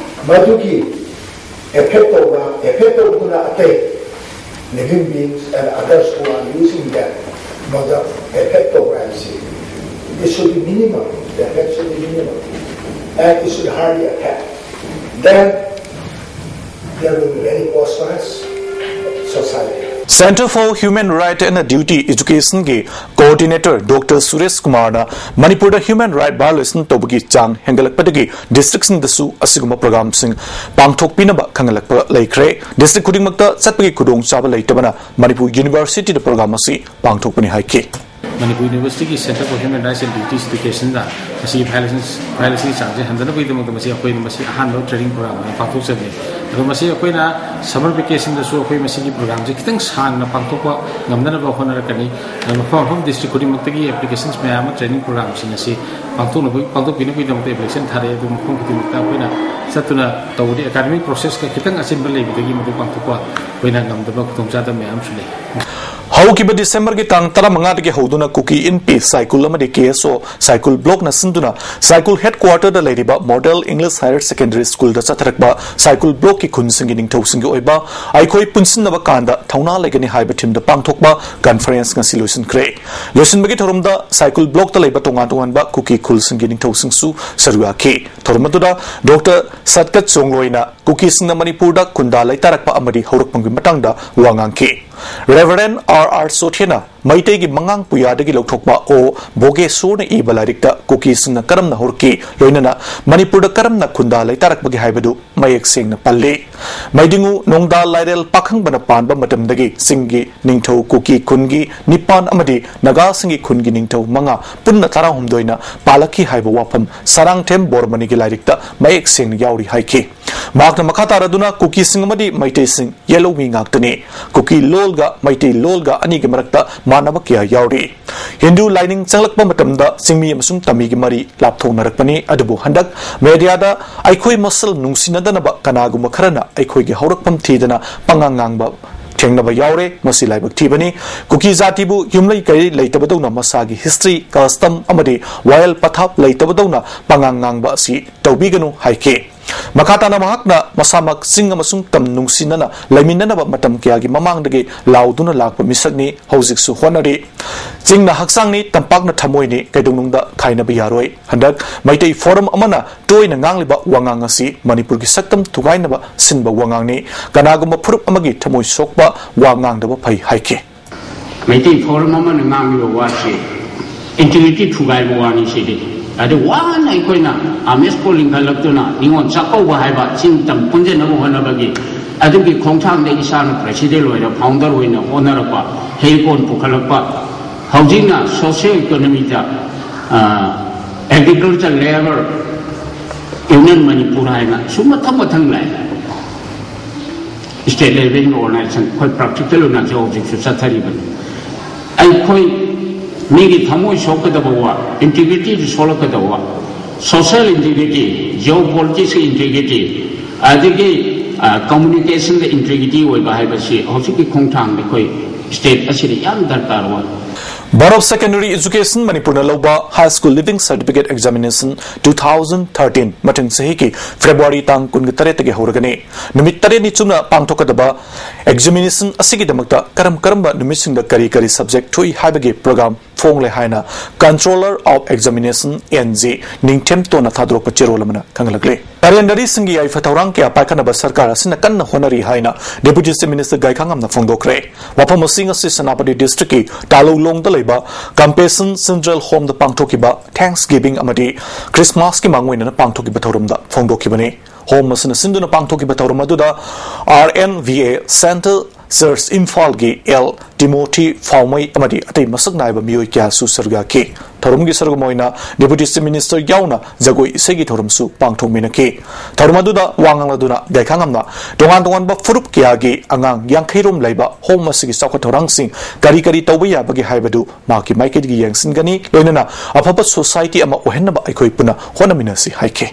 ꯃꯗꯨꯒꯤ ꯑꯦꯐꯦꯛ ꯇꯧꯕ, ꯑꯦꯐꯦꯛ ꯇꯧꯕꯗꯨꯅ ꯑꯇꯩ living beings and others who are using that model affect the privacy. It should be minimal. The effect should be minimal. And it should hardly affect. Then there will be very prosperous society. Centre for Human Right and Duty Education ꯒꯤ Coordinator Doctor Suresh ꯀꯨꯃꯥꯔꯅ ꯃꯅꯤꯄꯨꯔꯗ human right violation ꯇꯧꯕꯒꯤ ꯆꯥꯡ ꯍꯦꯟꯒꯠꯂꯛꯄꯗꯒꯤ districtꯁꯤꯡꯗꯁꯨ ꯑꯁꯤꯒꯨꯝꯕ programꯁꯤꯡ ꯄꯥꯡꯊꯣꯛꯄꯤꯅꯕ ꯈꯪꯍꯜꯂꯛꯄ ꯂꯩꯈ꯭ꯔꯦ꯫ District ꯈꯨꯗꯤꯡꯃꯛꯇ ꯆꯠꯄꯒꯤ ꯈꯨꯗꯣꯡꯆꯥꯕ ꯂꯩꯇꯕꯅ ꯃꯅꯤꯄꯨꯔ Universityꯗ program ꯑꯁꯤ ꯄꯥꯡꯊꯣꯛꯄꯅꯤ ꯍꯥꯏꯈꯤ꯫ ꯃꯅꯤꯄꯨꯔ ꯌꯨꯅꯤꯚꯔꯁꯤꯇꯤꯒꯤ Center for Human Rights and Duties Educationꯗ ꯃꯁꯤꯒꯤ violation violationꯒꯤ ꯆꯥꯡꯁꯦ ꯍꯟꯊꯅꯕꯒꯤꯗꯃꯛꯇ ꯃꯁꯤ ꯑꯩꯈꯣꯏꯅ ꯃꯁꯤ ꯑꯍꯥꯟꯕ training program ꯑꯣꯏꯅ ꯄꯥꯡꯊꯣꯛꯆꯕꯅꯤ꯫ ꯑꯗꯣ ꯃꯁꯤ ꯑꯩꯈꯣꯏꯅ summer vacationꯗꯁꯨ ꯑꯩꯈꯣꯏ ꯃꯁꯤꯒꯤ programꯁꯦ ꯈꯤꯇꯪ ꯁꯥꯡꯅ ꯄꯥꯡꯊꯣꯛꯄ ꯉꯝꯅꯅꯕ ꯍꯣꯠꯅꯔꯛꯀꯅꯤ꯫ ꯑꯗꯣ ꯃꯐꯝ ꯃꯐꯝ district ꯈꯨꯗꯤꯡꯃꯛꯇꯒꯤ applications ꯃꯌꯥꯝ ꯑꯃ training programꯁꯤꯡ ꯑꯁꯤ ꯄꯥꯡꯊꯣꯛꯅꯕ ꯄꯥꯡꯊꯣꯛꯄꯤꯅꯕꯒꯤꯗꯃꯛꯇ application ꯊꯥꯔꯛꯑꯦ꯫ ꯑꯗꯨ ꯃꯐꯝ ꯈꯨꯗꯤꯡꯃꯛꯇ ꯑꯩꯈꯣꯏꯅ ꯆꯠꯇꯨꯅ ꯇꯧꯕꯗꯤ academic processꯀ ꯈꯤꯇꯪ ꯑꯆꯤꯟꯕ ꯂꯩꯕꯗꯒꯤ ꯃꯗꯨ ꯄꯥꯡꯊꯣꯛꯄ ꯑꯩꯈꯣꯏꯅ ꯉꯝꯗꯕ ꯈꯨꯗꯣꯡꯆꯥꯗꯕ ꯃꯌꯥꯝ ꯑꯃꯁꯨ ꯂꯩ꯫ ꯍꯧꯈꯤꯕ Decemberꯒꯤ ꯇꯥꯡ ꯇꯔꯥꯃꯉꯥꯗꯒꯤ ꯍꯧꯗꯨꯅ ꯀꯨꯀꯤ ꯏꯟꯄꯤ ꯁꯥꯏꯀꯨꯜ ꯑꯃꯗꯤ ꯀꯦ ꯑꯦꯁ ꯑꯣ ꯁꯥꯏꯀꯨꯜ ꯕ꯭ꯂꯣꯛꯅ ꯁꯤꯟꯗꯨꯅ ꯁꯥꯏꯀꯨꯜ headquarterꯗ ꯂꯩꯔꯤꯕ Model English Higher Secondary Schoolꯗ ꯆꯠꯊꯔꯛꯄ ꯁꯥꯏꯀꯨꯜ ꯕ꯭ꯂꯣꯛꯀꯤ ꯈꯨꯟꯁꯤꯡꯒꯤ ꯅꯤꯡꯊꯧꯁꯤꯡꯒꯤ ꯑꯣꯏꯕ ꯑꯩꯈꯣꯏ ꯄꯨꯟꯁꯤꯟꯅꯕ ꯀꯥꯟꯗ ꯊꯧꯅꯥ ꯂꯩꯒꯅꯤ ꯍꯥꯏꯕ themeꯗ ꯄꯥꯡꯊꯣꯛꯄ conference ꯉꯁꯤ ꯂꯣꯏꯁꯤꯟꯈ꯭ꯔꯦ꯫ ꯂꯣꯏꯁꯤꯟꯕꯒꯤ ꯊꯧꯔꯝꯗ ꯁꯥꯏꯀꯨꯜ ꯕ꯭ꯂꯣꯛꯇ ꯂꯩꯕ ꯇꯣꯉꯥꯟ ꯇꯣꯉꯥꯟꯕ ꯀꯨꯀꯤ ꯈꯨꯜꯁꯤꯡꯒꯤ ꯅꯤꯡꯊꯧꯁꯤꯡꯁꯨ ꯁꯔꯨꯛ ꯌꯥꯈꯤ꯫ ꯊꯧꯔꯝ ꯑꯗꯨꯗ Doctor ꯁꯠꯀꯠ ꯆꯣꯡꯂꯣꯏꯅ ꯀꯨꯀꯤꯁꯤꯡꯅ ꯃꯅꯤꯄꯨꯔꯗ ꯈꯨꯟꯗꯥ ꯂꯩꯇꯥꯔꯛꯄ ꯑꯃꯗꯤ ꯍꯧꯔꯛꯐꯝꯒꯤ ꯃꯇꯥꯡꯗ ꯋꯥ ꯉꯥꯡꯈꯤ꯫ Reverend R R ꯆꯣꯊꯦꯅ ꯃꯩꯇꯩꯒꯤ ꯃꯉꯥꯡ ꯄꯨꯌꯥꯗꯒꯤ ꯂꯧꯊꯣꯛꯄ ꯑꯣ ꯕꯣꯒꯦꯁꯣꯔꯅ ꯏꯕ ꯂꯥꯏꯔꯤꯛꯇ ꯀꯨꯀꯤꯁꯤꯡꯅ ꯀꯔꯝꯅ ꯍꯧꯔꯛꯈꯤ, ꯂꯣꯏꯅꯅ ꯃꯅꯤꯄꯨꯔꯗ ꯀꯔꯝꯅ ꯈꯨꯟꯗꯥ ꯂꯩꯇꯥꯔꯛꯄꯒꯦ ꯍꯥꯏꯕꯗꯨ ꯃꯌꯦꯛ ꯁꯦꯡꯅ ꯄꯜꯂꯤ꯫ ꯃꯩꯗꯤꯡꯉꯨ ꯅꯣꯡꯗꯥ ꯂꯥꯏꯔꯦꯜ ꯄꯥꯈꯪꯕꯅ ꯄꯥꯟꯕ ꯃꯇꯝꯗꯒꯤ ꯆꯤꯡꯒꯤ ꯅꯤꯡꯊꯧ ꯀꯨꯀꯤ ꯈꯨꯟꯒꯤ ꯅꯤꯄꯥꯟ ꯑꯃꯗꯤ ꯅꯥꯒꯥꯁꯤꯡꯒꯤ ꯈꯨꯟꯒꯤ ꯅꯤꯡꯊꯧ ꯃꯉꯥ ꯄꯨꯟꯅ ꯇꯔꯥꯍꯨꯝꯗꯣꯏꯅ ꯄꯥꯜꯂꯛꯈꯤ ꯍꯥꯏꯕ ꯋꯥꯐꯝ ꯁꯔꯥꯡꯊꯦꯝ ꯕꯣꯔꯃꯅꯤꯒꯤ ꯂꯥꯏꯔꯤꯛꯇ ꯃꯌꯦꯛ ꯁꯦꯡꯅ ꯌꯥꯎꯔꯤ ꯍꯥꯏꯈꯤ꯫ ꯃꯍꯥꯛꯅ ꯃꯈꯥ ꯇꯥꯔꯗꯨꯅ ꯀꯨꯀꯤꯁꯤꯡ ꯑꯃꯗꯤ ꯃꯩꯇꯩꯁꯤꯡ ꯌꯦꯜꯍꯧꯃꯤ ꯉꯥꯛꯇꯅꯤ꯫ ꯀꯨꯀꯤ ꯂꯣꯜꯒ ꯃꯩꯇꯩ ꯂꯣꯜꯒ ꯑꯅꯤꯒꯤ ꯃꯔꯛꯇ ꯃꯥꯟꯅꯕ ꯀꯌꯥ ꯌꯥꯎꯔꯤ꯫ ꯍꯤꯟꯗꯨ ꯂꯥꯏꯅꯤꯡ ꯆꯪꯂꯛꯄ ꯃꯇꯝꯗ ꯆꯤꯡꯃꯤ ꯑꯃꯁꯨꯡ ꯇꯝꯃꯤꯒꯤ ꯃꯔꯤ ꯂꯥꯞꯊꯣꯛꯅꯔꯛꯄꯅꯤ, ꯑꯗꯨꯕꯨ ꯍꯟꯗꯛ mediaꯗ ꯑꯩꯈꯣꯏ ꯃꯁꯦꯜ ꯅꯨꯡꯁꯤꯅꯗꯅꯕ ꯀꯅꯥꯒꯨꯝꯕ ꯈꯔꯅ ꯑꯩꯈꯣꯏꯒꯤ ꯍꯧꯔꯛꯐꯝ ꯊꯤꯗꯅ ꯄꯉꯥꯡ ꯉꯥꯡꯕ ꯊꯦꯡꯅꯕ ꯌꯥꯎꯔꯦ꯫ ꯃꯁꯤ ꯂꯥꯏꯕꯛ ꯊꯤꯕꯅꯤ꯫ ꯀꯨꯀꯤ ꯖꯥꯇꯤꯕꯨ ꯌꯨꯝꯂꯩ ꯀꯩꯔꯩ ꯂꯩꯇꯕꯗꯧꯅ ꯃꯁꯥꯒꯤ history, custom ꯑꯃꯗꯤ ꯋꯥꯌꯦꯜ ꯄꯊꯥꯞ ꯂꯩꯇꯕꯗꯧꯅ ꯄꯉꯥꯡ ꯉꯥꯡꯕ ꯑꯁꯤ ꯇꯧꯕꯤꯒꯅꯨ ꯍꯥꯏꯈꯤ꯫ ꯃꯈꯥ ꯇꯥꯅ ꯃꯍꯥꯛꯅ ꯃꯁꯥꯃꯛ ꯆꯤꯡ ꯑꯃꯁꯨꯡ ꯇꯝ ꯅꯨꯡꯁꯤꯅꯅ ꯂꯩꯃꯤꯟꯅꯅꯕ ꯃꯇꯝ ꯀꯌꯥꯒꯤ ꯃꯃꯥꯡꯗꯒꯤ ꯂꯥꯎꯗꯨꯅ ꯂꯥꯛꯄ ꯃꯤꯁꯛꯅꯤ, ꯍꯧꯖꯤꯛꯁꯨ ꯍꯣꯠꯅꯔꯤ꯫ "ꯆꯤꯡꯅ ꯍꯛꯆꯥꯡꯅꯤ, ꯇꯝꯄꯥꯛꯅ ꯊꯃꯣꯏꯅꯤ, ꯀꯩꯗꯧꯅꯨꯡꯗ ꯈꯥꯏꯅꯕ ꯌꯥꯔꯣꯏ"꯫ ꯍꯟꯗꯛ ꯃꯩꯇꯩ ꯐꯣꯔꯝ ꯑꯃꯅ ꯇꯣꯏꯅ ꯉꯥꯡꯂꯤꯕ ꯋꯥꯉꯥꯡ ꯑꯁꯤ ꯃꯅꯤꯄꯨꯔꯒꯤ ꯁꯛꯇꯝ ꯊꯨꯒꯥꯏꯅꯕ ꯁꯤꯟꯕ ꯋꯥꯉꯥꯡꯅꯤ꯫ ꯀꯅꯥꯒꯨꯝꯕ ꯐꯨꯔꯨꯞ ꯑꯃꯒꯤ ꯊꯃꯣꯏ ꯁꯣꯛꯄ ꯋꯥ ꯉꯥꯡꯗꯕ ꯐꯩ ꯍꯥꯏꯈꯤ꯫ ꯃꯩꯇꯩ ꯐꯣꯔꯝ ꯑꯃꯅ ꯉꯥꯡꯂꯤꯕ ꯋꯥꯁꯤ ꯏꯟꯇꯤꯒ꯭ꯔꯤꯇꯤ ꯊꯨꯒꯥꯏꯕ ꯋꯥꯅꯤ ꯁꯤꯗꯤ꯫ ꯑꯗꯨ ꯋꯥꯅ ꯑꯩꯈꯣꯏꯅ ꯑꯥꯃꯦꯁ ꯄꯣ ꯂꯤꯡꯈꯠꯂꯛꯇꯨꯅ ꯅꯤꯉꯣꯜ ꯆꯥꯛꯀꯧꯕ ꯍꯥꯏꯕ ꯆꯤꯡ ꯇꯝ ꯄꯨꯟꯖꯟꯅꯕ ꯍꯣꯠꯅꯕꯒꯤ ꯑꯗꯨꯒꯤ ꯈꯣꯡꯊꯥꯡꯗ ꯏꯁꯥꯅ ꯄ꯭ꯔꯦꯁꯤꯗꯦꯟ ꯑꯣꯏꯅ ꯐꯥꯎꯟꯗꯔ ꯑꯣꯏꯅ ꯍꯣꯠꯅꯔꯛꯄ, ꯍꯦꯛ ꯀꯣꯟ ꯄꯨꯈꯠꯂꯛꯄ, ꯍꯧꯖꯤꯛꯅ ꯁꯣꯁꯤꯌꯣ ꯏꯀꯣꯅꯣꯃꯤꯗ ꯑꯦꯒ꯭ꯔꯤꯀꯜꯆꯔ ꯂꯦꯕꯔ ꯌꯨꯅꯤꯌꯟ ꯃꯅꯤꯄꯨꯔ ꯍꯥꯏꯅ ꯁꯨꯝ ꯃꯊꯪ ꯃꯊꯪ ꯂꯥꯛꯑꯦ꯫ ꯁ꯭ꯇꯦꯠ ꯂꯦꯕꯦꯜꯒꯤ ꯑꯣꯔꯒꯅꯥꯏꯖꯦꯁꯟ ꯑꯩꯈꯣꯏ ꯄ꯭ꯔꯥꯛꯇꯤꯀꯦꯜ ꯑꯣꯏꯅ ꯍꯧꯖꯤꯛ ꯍꯧꯖꯤꯛꯁꯨ ꯆꯠꯊꯔꯤꯕꯅꯤ꯫ ꯑꯩꯈꯣꯏ ꯃꯤꯒꯤ ꯊꯃꯣꯏ ꯁꯣꯛꯀꯗꯕ ꯋꯥ, ꯏꯟꯇꯤꯒ꯭ꯔꯤꯇꯤꯁꯨ ꯁꯣꯛꯂꯛꯀꯗꯕ ꯋꯥ, ꯁꯣꯁꯤꯌꯦꯜ ꯏꯟꯇꯤꯒ꯭ꯔꯤꯇꯤ, ꯖꯤꯑꯣ ꯄꯣꯂꯤꯇꯤꯛꯁꯀꯤ ꯏꯟꯇꯤꯒ꯭ꯔꯤꯇꯤ, ꯑꯗꯒꯤ ꯀꯝꯃꯨꯅꯤꯀꯦꯁꯟꯗ ꯏꯟꯇꯤꯒ꯭ꯔꯤꯇꯤ ꯑꯣꯏꯕ ꯍꯥꯏꯕꯁꯤ ꯍꯧꯖꯤꯛꯀꯤ ꯈꯣꯡꯊꯥꯡꯗ ꯑꯩꯈꯣꯏ ꯁ꯭ꯇꯦꯠ ꯑꯁꯤꯗ ꯌꯥꯝ ꯗꯔꯀꯥꯔ ꯑꯣꯏ꯫ Board of Secondary Education ꯃꯅꯤꯄꯨꯔꯅ ꯂꯧꯕ High School Leaving Certificate Examination two thousand thirteen ꯃꯊꯪ ꯆꯍꯤꯒꯤ ꯐꯦꯕ꯭ꯔꯨꯋꯥꯔꯤ ꯇꯥꯡ ꯀꯨꯟꯒ ꯇꯔꯦꯠꯇꯒꯤ ꯍꯧꯔꯒꯅꯤ꯫ ꯅꯨꯃꯤꯠ ꯇꯔꯦꯠꯅꯤ ꯆꯨꯞꯅ ꯄꯥꯡꯊꯣꯛꯀꯗꯕ ꯑꯦꯛꯖꯥꯃꯤꯅꯦꯁꯟ ꯑꯁꯤꯒꯤꯗꯃꯛꯇ ꯀꯔꯝ ꯀꯔꯝꯕ ꯅꯨꯃꯤꯠꯁꯤꯡꯗ ꯀꯔꯤ ꯀꯔꯤ ꯁꯕꯖꯦꯛ ꯊꯣꯛꯏ ꯍꯥꯏꯕꯒꯤ ꯄ꯭ꯔꯣꯒ꯭ꯔꯥꯝ ꯐꯣꯡꯂꯦ ꯍꯥꯏꯅ Controller of Examination, N G, ꯅꯤꯡꯊꯦꯝꯇꯣꯟꯅ ꯊꯥꯗꯣꯔꯛꯄ ꯆꯦꯔꯣꯜ ꯑꯃꯅ ꯈꯪꯍꯜꯂꯛꯂꯤ꯫ ꯂꯥꯏꯔꯦꯟꯅꯔꯤꯁꯤꯡꯒꯤ ꯌꯥꯏꯐ ꯊꯧꯔꯥꯡ ꯀꯌꯥ ꯄꯥꯏꯈꯠꯅꯕ ꯁꯔꯀꯥꯔ ꯑꯁꯤꯅ ꯀꯟꯅ ꯍꯣꯠꯅꯔꯤ ꯍꯥꯏꯅ Deputy Chief Minister ꯒꯥꯏꯈꯥꯉꯝꯅ ꯐꯣꯡꯗꯣꯛꯈ꯭ꯔꯦ꯫ ꯋꯥꯐꯝ ꯑꯁꯤ ꯉꯁꯤ ꯁꯦꯅꯥꯄꯇꯤ ꯗꯤꯁꯇ꯭ꯔꯤꯛꯀꯤ ꯇꯥꯂꯧꯂꯣꯡꯗ ꯂꯩꯕ Compassion Children Homeꯗ ꯄꯥꯡꯊꯣꯛꯈꯤꯕ Thanksgiving ꯑꯃꯗꯤ ꯈ꯭ꯔꯤꯁꯃꯥꯁꯀꯤ ꯃꯥꯡꯑꯣꯏꯅꯅ ꯄꯥꯡꯊꯣꯛꯈꯤꯕ ꯊꯧꯔꯝꯗ ꯐꯣꯡꯗꯣꯛꯈꯤꯕꯅꯤ꯫ ꯍꯣꯝ ꯑꯁꯤꯅ ꯁꯤꯟꯗꯨꯅ ꯄꯥꯡꯊꯣꯛꯈꯤꯕ ꯊꯧꯔꯝ ꯑꯗꯨꯗ R N V A, Central Church ꯏꯝꯐꯥꯜꯒꯤ ꯑꯦꯜ ꯇꯤꯃꯣꯊꯤ ꯐꯥꯎꯃꯩ ꯑꯃꯗꯤ ꯑꯇꯩ ꯃꯁꯛ ꯅꯥꯏꯕ ꯃꯤꯑꯣꯏ ꯀꯌꯥꯁꯨ ꯁꯔꯨꯛ ꯌꯥꯈꯤ꯫ ꯊꯧꯔꯝꯒꯤ ꯁꯔꯨꯛ ꯑꯃ ꯑꯣꯏꯅ Deputy Chief Minister ꯌꯥꯎꯅ ꯖꯒꯣꯏ ꯏꯁꯩꯒꯤ ꯊꯧꯔꯝꯁꯨ ꯄꯥꯡꯊꯣꯛꯃꯤꯟꯅꯈꯤ꯫ ꯊꯧꯔꯝ ꯑꯗꯨꯗ ꯋꯥ ꯉꯥꯡꯂꯗꯨꯅ ꯒꯥꯏꯈꯥꯉꯝꯅ ꯇꯣꯉꯥꯟ ꯇꯣꯉꯥꯟꯕ ꯐꯨꯔꯨꯞ ꯀꯌꯥꯒꯤ ꯑꯉꯥꯡ ꯌꯥꯡꯈꯩ ꯔꯣꯝ ꯂꯩꯕ ꯍꯣꯝ ꯑꯁꯤꯒꯤ ꯆꯥꯎꯈꯠ ꯊꯧꯔꯥꯡꯁꯤꯡ ꯀꯔꯤ ꯀꯔꯤ ꯇꯧꯕ ꯌꯥꯕꯒꯦ ꯍꯥꯏꯕꯗꯨ ꯃꯍꯥꯛꯀꯤ ꯃꯥꯏꯀꯩꯗꯒꯤ ꯌꯦꯡꯁꯤꯟꯒꯅꯤ, ꯂꯣꯏꯅꯅ ꯑꯐꯕ ꯁꯣꯁꯥꯏꯇꯤ ꯑꯃ ꯑꯣꯏꯍꯟꯅꯕ ꯑꯩꯈꯣꯏ ꯄꯨꯟꯅ ꯍꯣꯠꯅꯃꯤꯟꯅꯁꯤ ꯍꯥꯏꯈꯤ꯫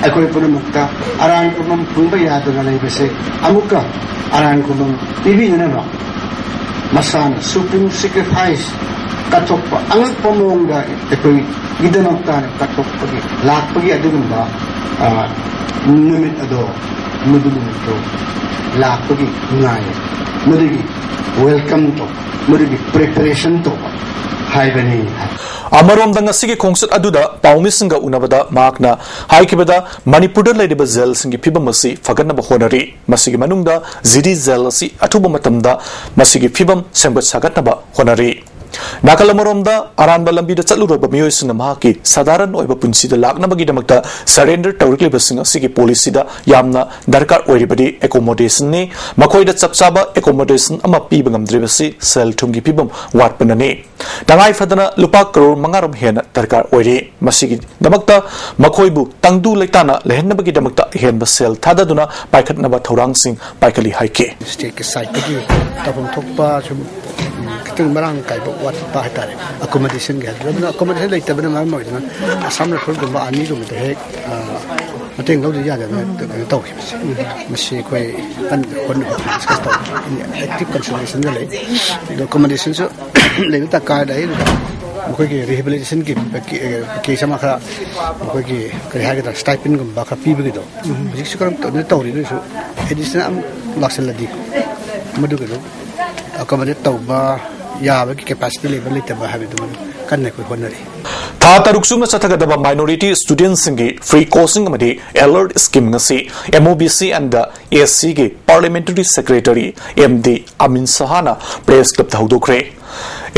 ꯑꯩꯈꯣꯏ ꯄꯨꯝꯅꯃꯛꯇ ꯑꯔꯥꯟ ꯈꯨꯕꯝ ꯄꯨꯟꯕ ꯌꯥꯗꯅ ꯂꯩꯕꯁꯦ ꯑꯃꯨꯛꯀ ꯑꯔꯥꯟ ꯈꯨꯕꯝ ꯄꯤꯕꯤꯗꯅꯕ ꯃꯁꯥꯅ supreme sacrifice ꯀꯠꯊꯣꯛꯄ, ꯑꯉꯛꯄ ꯃꯑꯣꯡꯗ ꯑꯩꯈꯣꯏꯒꯤꯗꯃꯛꯇ ꯀꯠꯊꯣꯛꯄꯒꯤ, ꯂꯥꯛꯄꯒꯤ ꯑꯗꯨꯒꯨꯝꯕ, ꯑ, ꯅꯨꯃꯤꯠ ꯑꯗꯣ, ꯃꯗꯨ ꯅꯨꯃꯤꯠꯇꯣ ꯂꯥꯛꯄꯒꯤ ꯉꯥꯏ, ꯃꯗꯨꯒꯤ welcome ꯇꯧꯕ, ꯃꯗꯨꯒꯤ preparation ꯇꯧꯕ ꯍꯥꯏꯕꯅꯤ꯫ ꯑꯃꯔꯣꯝꯗ, ꯉꯁꯤꯒꯤ ꯈꯣꯡꯆꯠ ꯑꯗꯨꯗ ꯄꯥꯎꯃꯤꯁꯤꯡꯒ ꯎꯅꯕꯗ ꯃꯍꯥꯛꯅ ꯍꯥꯏꯈꯤꯕꯗ, ꯃꯅꯤꯄꯨꯔꯗ ꯂꯩꯔꯤꯕ ꯖꯦꯜꯁꯤꯡꯒꯤ ꯐꯤꯕꯝ ꯑꯁꯤ ꯐꯒꯠꯅꯕ ꯍꯣꯠꯅꯔꯤ꯫ ꯃꯁꯤꯒꯤ ꯃꯅꯨꯡꯗ ꯖꯤꯔꯤ ꯖꯦꯜ ꯑꯁꯤ ꯑꯊꯨꯕ ꯃꯇꯝꯗ ꯃꯁꯤꯒꯤ ꯐꯤꯕꯝ ꯁꯦꯝꯒꯠ ꯁꯥꯒꯠꯅꯕ ꯍꯣꯠꯅꯔꯤ꯫ ꯅꯥꯀꯜ ꯑꯃꯔꯣꯝꯗ, ꯑꯔꯥꯟꯕ ꯂꯝꯕꯤꯗ ꯆꯠꯂꯨꯔꯕ ꯃꯤꯑꯣꯏꯁꯤꯡꯅ ꯃꯍꯥꯛꯀꯤ ꯁꯥꯙꯥꯔꯟ ꯑꯣꯏꯕ ꯄꯨꯟꯁꯤꯗ ꯂꯥꯛꯅꯕꯒꯤꯗꯃꯛꯇ surrender ꯇꯧꯔꯛꯂꯤꯕꯁꯤꯡ ꯑꯁꯤꯒꯤ policy ꯗ ꯌꯥꯝꯅ ꯗꯔꯀꯥꯔ ꯑꯣꯏꯔꯤꯕꯗꯤ accommodationꯅꯤ꯫ ꯃꯈꯣꯏꯗ ꯆꯞ ꯆꯥꯕ accommodation ꯑꯃ ꯄꯤꯕ ꯉꯝꯗ꯭ꯔꯤꯕꯁꯤ ꯁꯦꯜ ꯊꯨꯝꯒꯤ ꯐꯤꯕꯝ ꯋꯥꯠꯄꯅꯅꯤ꯫ ꯇꯉꯥꯏ ꯐꯗꯅ ꯂꯨꯄꯥ ꯀꯔꯣꯔ ꯃꯉꯥ ꯔꯣꯝ ꯍꯦꯟꯅ ꯗꯔꯀꯥꯔ ꯑꯣꯏꯔꯤ꯫ ꯃꯁꯤꯒꯤꯗꯃꯛꯇ ꯃꯈꯣꯏꯕꯨ ꯇꯪꯗꯨ ꯂꯩꯇꯥꯅ ꯂꯩꯍꯟꯅꯕꯒꯤꯗꯃꯛꯇ ꯑꯍꯦꯟꯕ ꯁꯦꯜ ꯊꯥꯗꯗꯨꯅ ꯄꯥꯏꯈꯠꯅꯕ ꯊꯧꯔꯥꯡꯁꯤꯡ ꯄꯥꯏꯈꯠꯂꯤ ꯍꯥꯏꯈꯤ꯫ Stateꯀꯤ sideꯇꯒꯤ ꯇꯧꯐꯝ ꯊꯣꯛꯄ ꯁꯨꯝ, ꯎꯝ, ꯈꯤꯇꯪ ꯃꯔꯥꯡ ꯀꯥꯏꯕ ꯋꯥꯠꯄ ꯍꯥꯏꯇꯥꯔꯦ, accommodationꯒꯤ ꯍꯥꯏꯕꯗꯣ꯫ ꯑꯗꯨꯅ accommodation ꯂꯩꯇꯕꯅ ꯃꯔꯝ ꯑꯣꯏꯗꯨꯅ Assam Riflesꯒꯨꯝꯕ armyꯒꯨꯝꯕꯗ ꯍꯦꯛ, ꯑ, ꯃꯇꯦꯡ ꯂꯧꯗ ꯌꯥꯗꯅ ꯀꯩꯅꯣ ꯇꯧꯈꯤꯕꯁꯦ꯫ ꯃꯁꯤ ꯑꯩꯈꯣꯏ ꯀꯟꯅ ꯍꯣꯠꯅ-, discuss ꯇꯧꯔꯤ꯫ Active considerationꯗ ꯂꯩ꯫ ꯑꯗꯣ accommodationꯁꯨ ꯂꯩꯕ ꯗꯔꯀꯥꯔ ꯂꯩ꯫ ꯑꯗꯨꯒ ꯃꯈꯣꯏꯒꯤ rehabilitationꯒꯤ package ꯑꯃ ꯈꯔ, ꯃꯈꯣꯏꯒꯤ ꯀꯔꯤ ꯍꯥꯏꯒꯗ꯭ꯔꯥ, stipendꯒꯨꯝꯕ ꯈꯔ ꯄꯤꯕꯒꯤꯗꯣ ꯍꯧꯖꯤꯛꯁꯨ ꯀꯔꯝ ꯇꯧꯗꯅ ꯇꯧꯔꯤ, ꯑꯗꯨꯁꯨ additional ꯑꯃ ꯂꯥꯛꯁꯜꯂꯗꯤ ꯃꯗꯨꯒꯤꯗꯣ accommodate ꯇꯧꯕ ꯌꯥꯕꯒꯤ capacity ꯂꯩꯕ ꯂꯩꯇꯕ ꯍꯥꯏꯕꯗꯨ ꯃꯗꯨ ꯀꯟꯅ ꯑꯩꯈꯣꯏ ꯍꯣꯠꯅꯔꯤ꯫ ꯊꯥ ꯇꯔꯨꯛ ꯆꯨꯞꯅ ꯆꯠꯊꯒꯗꯕ minority studentꯁꯤꯡꯒꯤ free coaching ꯑꯃꯗꯤ alert scheme ꯑꯁꯤ MOBC and ACꯒꯤ parliamentary secretary MD ꯑꯃꯤꯟ ꯁꯍꯥꯅ press clubꯇ ꯍꯧꯗꯣꯛꯈ꯭ꯔꯦ꯫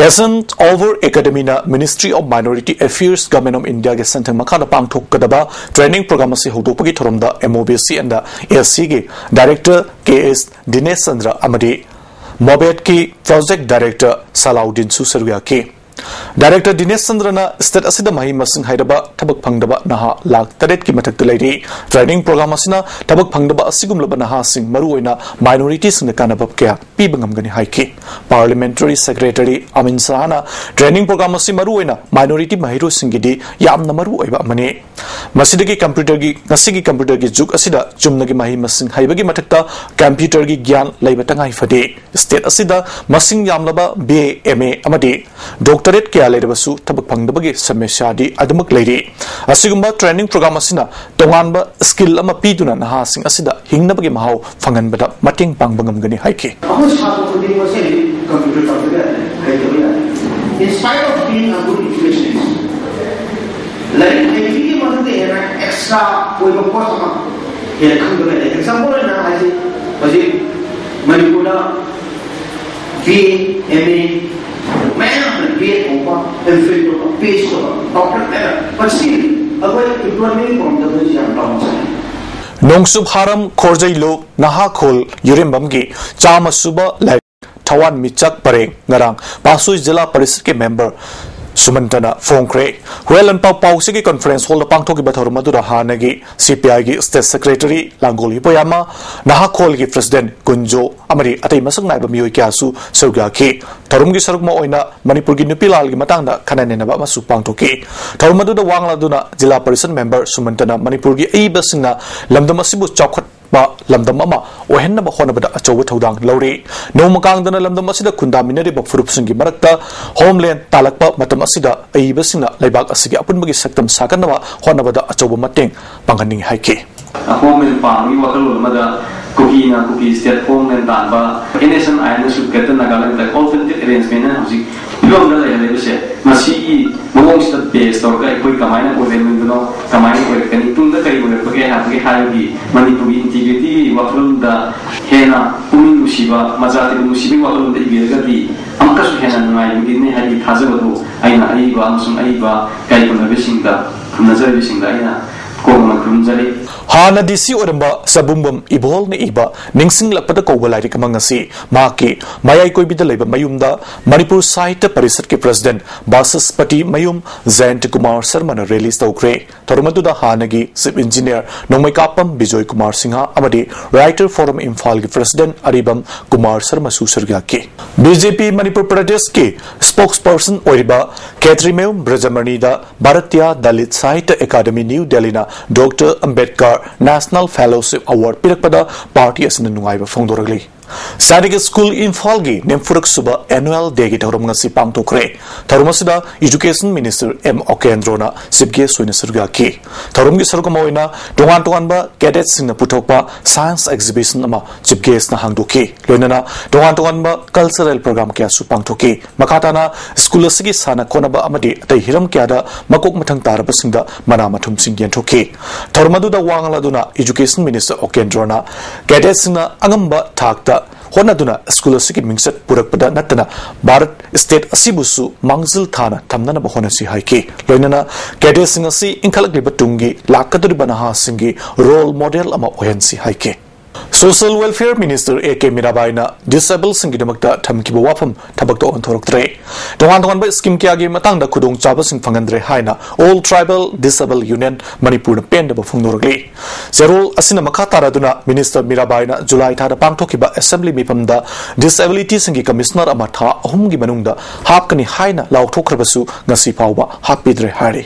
Asian Over Academyꯅ Ministry of Minority Affairs, Government of Indiaꯒꯤ ꯁꯦꯟꯊꯪ ꯃꯈꯥꯗ ꯄꯥꯡꯊꯣꯛꯀꯗꯕ training program ꯑꯁꯤ ꯍꯧꯗꯣꯛꯄꯒꯤ ꯊꯧꯔꯝꯗ MOBC and ACꯒꯤ director K S Dinesh Chandra ꯑꯃꯗꯤ MOBATꯀꯤ project director ꯁꯂꯥꯎꯗꯤꯟꯁꯨ ꯁꯔꯨꯛ ꯌꯥꯈꯤ꯫ ꯗꯥꯏꯔꯦꯛꯇꯔ ꯗꯤꯅꯦꯁ ꯆꯟꯗ꯭ꯔꯅ state ꯑꯁꯤꯗ ꯃꯍꯩ ꯃꯁꯤꯡ ꯍꯩꯔꯕ ꯊꯕꯛ ꯐꯪꯗꯕ ꯅꯍꯥ ꯂꯥꯈ ꯇꯔꯦꯠꯀꯤ ꯃꯊꯛꯇ ꯂꯩꯔꯤ꯫ ꯇ꯭ꯔꯦꯅꯤꯡ ꯄ꯭ꯔꯣꯒ꯭ꯔꯥꯝ ꯑꯁꯤꯅ ꯊꯕꯛ ꯐꯪꯗꯕ ꯑꯁꯤꯒꯨꯝꯂꯕ ꯅꯍꯥꯁꯤꯡ, ꯃꯔꯨꯑꯣꯏꯅ ꯃꯥꯏꯅꯣꯔꯤꯇꯤꯁꯤꯡꯗ ꯀꯥꯟꯅꯕ ꯀꯌꯥ ꯄꯤꯕ ꯉꯝꯒꯅꯤ ꯍꯥꯏꯈꯤ꯫ ꯄꯥꯔꯂꯤꯌꯥꯃꯦꯟꯇꯔꯤ ꯁꯦꯀ꯭ꯔꯦꯇꯔꯤ ꯑꯃꯤꯟ ꯁꯥꯍꯅ ꯇ꯭ꯔꯦꯅꯤꯡ ꯄ꯭ꯔꯣꯒ꯭ꯔꯥꯝ ꯑꯁꯤ ꯃꯔꯨꯑꯣꯏꯅ ꯃꯥꯏꯅꯣꯔꯤꯇꯤ ꯃꯍꯩꯔꯣꯏꯁꯤꯡꯒꯤꯗꯤ ꯌꯥꯝꯅ ꯃꯔꯨꯑꯣꯏꯕ ꯑꯃꯅꯤ꯫ ꯃꯁꯤꯗꯒꯤ ꯀꯝꯄ꯭ꯌꯨꯇꯔꯒꯤ, ꯉꯁꯤꯒꯤ ꯀꯝꯄ꯭ꯌꯨꯇꯔꯒꯤ ꯖꯨꯒ ꯑꯁꯤꯗ ꯆꯨꯝꯅꯒꯤ ꯃꯍꯩ ꯃꯁꯤꯡ ꯍꯩꯕꯒꯤ ꯃꯊꯛꯇ ꯀꯝꯄ꯭ꯌꯨꯇꯔꯒꯤ ꯒ꯭ꯌꯥꯟ ꯂꯩꯕ ꯇꯉꯥꯏ ꯐꯗꯦ꯫ ꯁ꯭ꯇꯦꯠ ꯑꯁꯤꯗ ꯃꯁꯤꯡ ꯌꯥꯝꯂꯕ ꯕꯤ ꯑꯦ, ꯑꯦꯝ ꯑꯦ ꯑꯃꯗꯤ ꯗꯣꯛꯇꯔꯦꯠ ꯀꯌꯥ ꯂꯩꯔꯕꯁꯨ ꯊꯕꯛ ꯐꯪꯗꯕꯒꯤ ꯁꯃꯁ꯭ꯌꯥꯗꯤ ꯑꯗꯨꯃꯛ ꯂꯩꯔꯤ꯫ ꯑꯁꯤꯒꯨꯝꯕ ꯇ꯭ꯔꯦꯅꯤꯡ ꯄ꯭ꯔꯣꯒ꯭ꯔꯥꯝ ꯑꯁꯤꯅ ꯇꯣꯉꯥꯟꯕ ꯁ꯭ꯀꯤꯜ ꯑꯃ ꯄꯤꯗꯨꯅ ꯅꯍꯥꯁꯤꯡ ꯑꯁꯤꯗ ꯍꯤꯡꯅꯕꯒꯤ ꯃꯍꯥꯎ ꯐꯪꯍꯟꯕꯗ ꯃꯇꯦꯡ ꯄꯥꯡꯕ ꯉꯝꯒꯅꯤ ꯍꯥꯏꯈꯤ꯫ ꯑꯩꯈꯣꯏ ꯁꯥꯇ꯭ꯔ ꯈꯨꯗꯤꯡꯃꯛꯁꯦ ꯍꯧꯖꯤꯛ ꯀꯝꯄ꯭ꯌꯨꯇꯔ ꯇꯝꯕ ꯌꯥꯗꯦ, ꯍꯩꯇꯕ ꯌꯥꯗꯦ꯫ In spite of being a good educationist, ꯂꯥꯏꯔꯤꯛ ꯍꯩꯕꯒꯤ ꯃꯊꯛꯇ ꯍꯦꯟꯅ ꯑꯦꯛꯁꯇ꯭ꯔꯥ ꯑꯣꯏꯕ ꯄꯣꯠ ꯑꯃ ꯍꯦꯟꯅ ꯈꯪꯗꯕ ꯂꯩ꯫ ꯑꯦꯛꯖꯥꯝꯄꯜ ꯑꯣꯏꯅ ꯍꯥꯏꯁꯤ, ꯍꯧꯖꯤꯛ ꯃꯅꯤꯄꯨꯔꯗ ꯕꯤ ꯑꯦ, ꯑꯦꯝ ꯑꯦ ꯃꯌꯥꯝ ꯑꯃ, ꯕꯤ ꯑꯦꯗ ꯇꯧꯕ, ꯑꯦꯝ ꯐꯤꯜ ꯇꯧꯕ, ꯄꯤ ꯑꯩꯆ ꯗꯤ ꯇꯧꯕ, ꯗꯣꯛꯇꯔꯦꯠ ꯃꯌꯥꯝ, but still ꯑꯩꯈꯣꯏ employment ꯐꯪꯗꯕꯁꯤ ꯌꯥꯝ ꯗꯥꯎꯟ ꯆꯠꯂꯤ꯫ ꯅꯣꯡꯆꯨꯞ ꯍꯥꯔꯝ ꯈꯣꯔꯖꯩꯂꯨ ꯅꯍꯥꯈꯣꯜ ꯌꯨꯔꯦꯝꯕꯝꯒꯤ ꯆꯥꯝꯃ ꯁꯨꯕ ꯂꯥꯏꯔꯤꯛ ꯊꯋꯥꯟ ꯃꯤꯆꯥꯛ ꯄꯔꯦꯡ ꯉꯔꯥꯡ ꯄꯥꯁꯨꯏ ꯖꯤꯂꯥ ꯄꯔꯤꯁꯠꯀꯤ ꯃꯦꯝꯕꯔ ꯁꯨꯃꯟꯇꯅ ꯐꯣꯡꯈ꯭ꯔꯦ꯫ ꯍꯨꯌꯦꯟ ꯂꯥꯟꯄꯥꯎ ꯄꯥꯎꯁꯤꯒꯤ ꯀꯟꯐꯔꯦꯟꯁ ꯍꯣꯜꯗ ꯄꯥꯡꯊꯣꯛꯈꯤꯕ ꯊꯧꯔꯝ ꯑꯗꯨꯗ ꯍꯥꯟꯅꯒꯤ ꯁꯤ ꯄꯤ ꯑꯥꯏꯒꯤ ꯁ꯭ꯇꯦꯠ ꯁꯦꯀ꯭ꯔꯦꯇꯔꯤ ꯂꯥꯡꯒꯣꯜ ꯍꯤꯄꯣꯌꯥꯃ, ꯅꯍꯥꯈꯣꯜꯒꯤ ꯄ꯭ꯔꯁꯤꯗꯦꯟꯠ ꯀꯨꯟꯖꯣ ꯑꯃꯗꯤ ꯑꯇꯩ ꯃꯁꯛ ꯅꯥꯏꯕ ꯃꯤꯑꯣꯏ ꯀꯌꯥꯁꯨ ꯁꯔꯨꯛ ꯌꯥꯈꯤ꯫ ꯊꯧꯔꯝꯒꯤ ꯁꯔꯨꯛ ꯑꯃ ꯑꯣꯏꯅ ꯃꯅꯤꯄꯨꯔꯒꯤ ꯅꯨꯄꯤ ꯂꯥꯜꯒꯤ ꯃꯇꯥꯡꯗ ꯈꯟꯅ ꯅꯩꯅꯕ ꯑꯃꯁꯨ ꯄꯥꯡꯊꯣꯛꯈꯤ꯫ ꯊꯧꯔꯝ ꯑꯗꯨꯗ ꯋꯥ ꯉꯥꯡꯂꯗꯨꯅ ꯖꯤꯂꯥ ꯄꯔꯤꯁꯠ ꯃꯦꯝꯕꯔ ꯁꯨꯃꯟꯇꯅ ꯃꯅꯤꯄꯨꯔꯒꯤ ꯑꯏꯕꯁꯤꯡꯅ ꯂꯝꯗꯝ ꯑꯁꯤꯕꯨ ꯆꯥꯎꯈꯠ ꯄ ꯂꯝꯗꯝ ꯑꯃ ꯑꯣꯏꯍꯟꯅꯕ ꯍꯣꯠꯅꯕꯗ ꯑꯆꯧꯕ ꯊꯧꯗꯥꯡ ꯂꯧꯔꯤ꯫ ꯅꯣꯡꯃ ꯀꯥꯡꯗꯅ ꯂꯝꯗꯝ ꯑꯁꯤꯗ ꯈꯨꯟꯗꯥꯃꯤꯟꯅꯔꯤꯕ ꯐꯨꯔꯨꯞꯁꯤꯡꯒꯤ ꯃꯔꯛꯇ ꯍꯣꯝꯂꯦꯟ ꯇꯥꯜꯂꯛꯄ ꯃꯇꯝ ꯑꯁꯤꯗ ꯑꯏꯕꯁꯤꯡꯅ ꯂꯩꯕꯥꯛ ꯑꯁꯤꯒꯤ ꯑꯄꯨꯟꯕꯒꯤ ꯁꯛꯇꯝ ꯁꯥꯒꯠꯅꯕ ꯍꯣꯠꯅꯕꯗ ꯑꯆꯧꯕ ꯃꯇꯦꯡ ꯄꯥꯡꯍꯟꯅꯤꯡꯏ ꯍꯥꯏꯈꯤ꯫ ꯍꯣꯝꯂꯦꯟ ꯄꯥꯝꯕꯒꯤ ꯋꯥꯈꯜꯂꯣꯟ ꯑꯃꯗ ꯀꯨꯀꯤꯅ ꯀꯨꯀꯤ ꯁ꯭ꯇꯦꯠ ꯍꯣꯝꯂꯦꯟ ꯇꯥꯟꯕ, ꯑꯦꯟ ꯑꯦꯁ ꯑꯦꯟ ꯑꯥꯏ ꯑꯃꯁꯨ ꯒ꯭ꯔꯦꯇꯔ ꯅꯥꯒꯥꯂꯦꯟꯗ ꯑꯣꯜꯇꯔꯅꯦꯇꯤꯚ ꯑꯦꯔꯦꯟꯖꯃꯦꯟ ꯍꯥꯏꯅ ꯍꯧꯖꯤꯛ ꯐꯤꯕꯝꯗ ꯂꯩꯍꯜꯂꯤꯕꯁꯦ, ꯃꯁꯤꯒꯤ ꯃꯑꯣꯡꯁꯤꯗ ꯕꯦꯁ ꯇꯧꯔꯒ ꯑꯩꯈꯣꯏ ꯀꯃꯥꯏꯅ ꯑꯣꯏꯔꯝꯃꯤꯕꯅꯣ, ꯀꯃꯥꯏꯅ ꯑꯣꯏꯔꯛꯀꯅꯤ, ꯇꯨꯡꯗ ꯀꯔꯤ ꯑꯣꯏꯔꯛꯄꯒꯦ ꯍꯥꯏꯕꯒꯤ ꯍꯥꯏꯕꯒꯤ ꯃꯅꯤꯄꯨꯔꯒꯤ ꯏꯟꯇꯤꯒ꯭ꯔꯤꯇꯤꯒꯤ ꯋꯥꯈꯜꯂꯣꯟꯗ ꯍꯦꯟꯅ ꯄꯨꯛꯅꯤꯡ ꯅꯨꯡꯁꯤꯕ, ꯃꯆꯥꯁꯤꯕꯨ ꯅꯨꯡꯁꯤꯕꯒꯤ ꯋꯥꯈꯜꯂꯣꯟꯗ ꯏꯕꯤꯔꯒꯗꯤ ꯑꯃꯨꯛꯀꯁꯨ ꯍꯦꯟꯅ ꯅꯨꯡꯉꯥꯏꯒꯅꯤ ꯍꯥꯏꯕꯒꯤ ꯊꯥꯖꯕꯗꯨ ꯑꯩꯅ ꯑꯏꯕ ꯑꯃꯁꯨꯡ ꯑꯏꯕ ꯏꯀꯥꯏ ꯈꯨꯝꯅꯕꯁꯤꯡꯗ, ꯈꯨꯝꯅꯖꯔꯤꯕꯁꯤꯡꯗ ꯑꯩꯅ ꯀꯣꯛꯅ ꯈꯨꯔꯨꯝꯖꯔꯤ꯫ ꯍꯥꯟꯅ ꯗꯤ ꯁꯤ ꯑꯣꯏꯔꯝꯕ ꯁꯕꯨꯝꯕꯝ ꯏꯕꯣꯜꯅ ꯏꯕ ꯅꯤꯡꯁꯤꯡꯂꯛꯄꯗ ꯀꯧꯕ ꯂꯥꯏꯔꯤꯛ ꯑꯃ ꯉꯁꯤ ꯃꯍꯥꯛꯀꯤ ꯃꯌꯥꯏ ꯀꯣꯏꯕꯤꯗ ꯂꯩꯕ ꯃꯌꯨꯝꯗ ꯃꯅꯤꯄꯨꯔ ꯁꯥꯍꯤꯇ꯭ꯌ ꯄꯔꯤꯁꯠꯀꯤ ꯄ꯭ꯔꯁꯤꯗꯦꯟꯠ ꯕꯥꯁꯁꯄꯇꯤ ꯃꯌꯨꯝ ꯖꯌꯟꯇ ꯀꯨꯃꯥꯔ ꯁꯔꯃꯅ ꯔꯤꯂꯤꯖ ꯇꯧꯈ꯭ꯔꯦ꯫ ꯊꯧꯔꯝ ꯑꯗꯨꯗ ꯍꯥꯟꯅꯒꯤ ꯆꯤꯐ ꯏꯟꯖꯤꯅꯤꯌꯔ ꯅꯣꯡꯃꯩꯀꯥꯄꯝ ꯕꯤꯖꯣꯏ ꯀꯨꯃꯥꯔ ꯁꯤꯡꯍ ꯑꯃꯗꯤ ꯔꯥꯏꯇꯔ ꯐꯣꯔꯝ ꯏꯝꯐꯥꯜꯒꯤ ꯄ꯭ꯔꯁꯤꯗꯦꯟꯠ ꯑꯔꯤꯕꯝ ꯀꯨꯃꯥꯔ ꯁꯔꯃꯁꯨ ꯁꯔꯨꯛ ꯌꯥꯈꯤ꯫ ꯕꯤ ꯖꯦ ꯄꯤ ꯃꯅꯤꯄꯨꯔ ꯄ꯭ꯔꯗꯦꯁꯀꯤ ꯁ꯭ꯄꯣꯛꯁ ꯄꯔꯁꯟ ꯑꯣꯏꯔꯤꯕ ꯈꯦꯇ꯭ꯔꯤꯃꯌꯨꯝ ꯕ꯭ꯔꯖꯃꯅꯤꯗ ꯚꯥꯔꯇꯤꯌꯥ ꯗꯂꯤꯠ ꯁꯥꯍꯤꯇ꯭ꯌ ꯑꯦꯀꯥꯗꯃꯤ, ꯅ꯭ꯌꯨ ꯗꯦꯜꯂꯤꯅ doctor Ambedkar national fellowship award ꯄꯤꯔꯛꯄꯗ ꯄꯥꯔꯇꯤ ꯑꯁꯤꯅ ꯅꯨꯡꯉꯥꯏꯕ ꯐꯣꯡꯗꯣꯔꯛꯂꯤ꯫ ꯁꯥꯏꯅꯤꯛ ꯁ꯭ꯀꯨꯜ ꯏꯝꯐꯥꯜꯒꯤ ꯅꯤꯐꯨꯔꯛ ꯁꯨꯕ ꯑꯦꯅꯨꯑꯦꯜ ꯗꯦꯒꯤ ꯊꯧꯔꯝ ꯉꯁꯤ ꯄꯥꯡꯊꯣꯛꯈ꯭ꯔꯦ꯫ ꯊꯧꯔꯝ ꯑꯁꯤꯗ ꯏꯖꯨꯀꯦꯁꯟ ꯃꯤꯅꯤꯁꯇꯔ ꯑꯦꯝ ꯑꯣꯀꯦꯟꯗ꯭ꯔꯣꯅ ꯆꯤꯐ ꯒꯦꯁ ꯑꯣꯏꯅ ꯁꯔꯨꯛ ꯌꯥꯈꯤ꯫ ꯊꯧꯔꯝꯒꯤ ꯁꯔꯨꯛ ꯑꯃ ꯑꯣꯏꯅ ꯇꯣꯉꯥꯟ ꯇꯣꯉꯥꯟꯕ ꯀꯦꯗꯦꯠꯁꯤꯡꯅ ꯄꯨꯊꯣꯛꯄ ꯁꯥꯏꯟꯁ ꯑꯦꯛꯖꯤꯕꯤꯁꯟ ꯑꯃ ꯆꯤꯐ ꯒꯦꯁꯅ ꯍꯥꯡꯗꯣꯛꯈꯤ꯫ ꯂꯣꯏꯅꯅ ꯇꯣꯉꯥꯟ ꯇꯣꯉꯥꯟꯕ ꯀꯜꯆꯔꯦꯜ ꯄ꯭ꯔꯣꯒ꯭ꯔꯥꯝ ꯀꯌꯥꯁꯨ ꯄꯥꯡꯊꯣꯛꯈꯤ꯫ ꯃꯈꯥ ꯇꯥꯅ ꯁ꯭ꯀꯨꯜ ꯑꯁꯤꯒꯤ ꯁꯥꯟꯅ ꯈꯣꯠꯅꯕ ꯑꯃꯗꯤ ꯑꯇꯩ ꯍꯤꯔꯝ ꯀꯌꯥꯗ ꯃꯀꯣꯛ ꯃꯊꯪ ꯇꯥꯔꯕꯁꯤꯡꯗ ꯃꯅꯥ ꯃꯊꯨꯝꯁꯤꯡ ꯌꯦꯟꯊꯣꯛꯈꯤ꯫ ꯊꯧꯔꯝ ꯑꯗꯨꯗ ꯋꯥ ꯉꯥꯡꯂꯗꯨꯅ ꯏꯖꯨꯀꯦꯁꯟ ꯃꯤꯅꯤꯁꯇꯔ ꯑꯣꯀꯦꯟꯗ꯭ꯔꯣꯅ ꯀꯦꯗꯦꯠꯁꯤꯡꯅ ꯑꯉꯝꯕ ꯊꯥꯛꯇ ꯍꯣꯠꯅꯗꯨꯅ ꯁ꯭ꯀꯨꯜ ꯑꯁꯤꯒꯤ ꯃꯤꯡꯆꯠ ꯄꯨꯔꯛꯄꯗ ꯅꯠꯇꯅ ꯚꯥꯔꯠ ꯁ꯭ꯇꯦꯠ ꯑꯁꯤꯕꯨꯁꯨ ꯃꯥꯡꯖꯤꯜ ꯊꯥꯅ ꯊꯝꯅꯅꯕ ꯍꯣꯠꯅꯁꯤ ꯍꯥꯏꯈꯤ꯫ ꯂꯣꯏꯅꯅ ꯀꯦꯗꯦꯠꯁꯤꯡ ꯑꯁꯤ ꯏꯟꯈꯠꯂꯛꯂꯤꯕ ꯇꯨꯡꯒꯤ ꯂꯥꯛꯀꯗꯧꯔꯤꯕ ꯅꯍꯥꯁꯤꯡꯒꯤ ꯔꯣꯜ ꯃꯣꯗꯦꯜ ꯑꯃ ꯑꯣꯏꯍꯟꯁꯤ ꯍꯥꯏꯈꯤ꯫ Social welfare minister A K ꯃꯤꯔꯥꯕꯥꯏꯅ ꯗꯤꯁꯑꯦꯕꯜꯁꯤꯡꯒꯤꯗꯃꯛꯇ ꯊꯝꯈꯤꯕ ꯋꯥꯐꯝ ꯊꯕꯛꯇ ꯑꯣꯟꯊꯣꯔꯛꯇ꯭ꯔꯦ꯫ ꯇꯣꯉꯥꯟ ꯇꯣꯉꯥꯟꯕ ꯁ꯭ꯀꯤꯝ ꯀꯌꯥꯒꯤ ꯃꯇꯥꯡꯗ ꯈꯨꯗꯣꯡꯆꯥꯕꯁꯤꯡ ꯐꯪꯍꯟꯗ꯭ꯔꯦ ꯍꯥꯏꯅ ꯑꯣꯜ ꯇ꯭ꯔꯥꯏꯕꯦꯜ ꯗꯤꯁꯑꯦꯕꯜ ꯌꯨꯅꯤꯌꯟ ꯃꯅꯤꯄꯨꯔꯅ ꯄꯦꯟꯗꯕ ꯐꯣꯡꯗꯣꯔꯛꯂꯤ꯫ ꯆꯦꯔꯣꯜ ꯑꯁꯤꯅ ꯃꯈꯥ ꯇꯥꯔꯗꯨꯅ ꯃꯤꯅꯤꯁꯇꯔ ꯃꯤꯔꯥꯕꯥꯏꯅ ꯖꯨꯂꯥꯏ ꯊꯥꯗ ꯄꯥꯡꯊꯣꯛꯈꯤꯕ ꯑꯦꯁꯦꯝꯕ꯭ꯂꯤ ꯃꯤꯐꯝꯗ ꯗꯤꯁꯑꯦꯕꯤꯂꯤꯇꯤꯁꯤꯡꯒꯤ ꯀꯃꯤꯁꯅꯔ ꯑꯃ ꯊꯥ ꯑꯍꯨꯝꯒꯤ ꯃꯅꯨꯡꯗ ꯍꯥꯞꯀꯅꯤ ꯍꯥꯏꯅ ꯂꯥꯎꯊꯣꯛꯈ꯭ꯔꯕꯁꯨ ꯉꯁꯤ ꯐꯥꯎꯕ ꯍꯥꯞꯄꯤꯗ꯭ꯔꯦ ꯍꯥꯏꯔꯤ꯫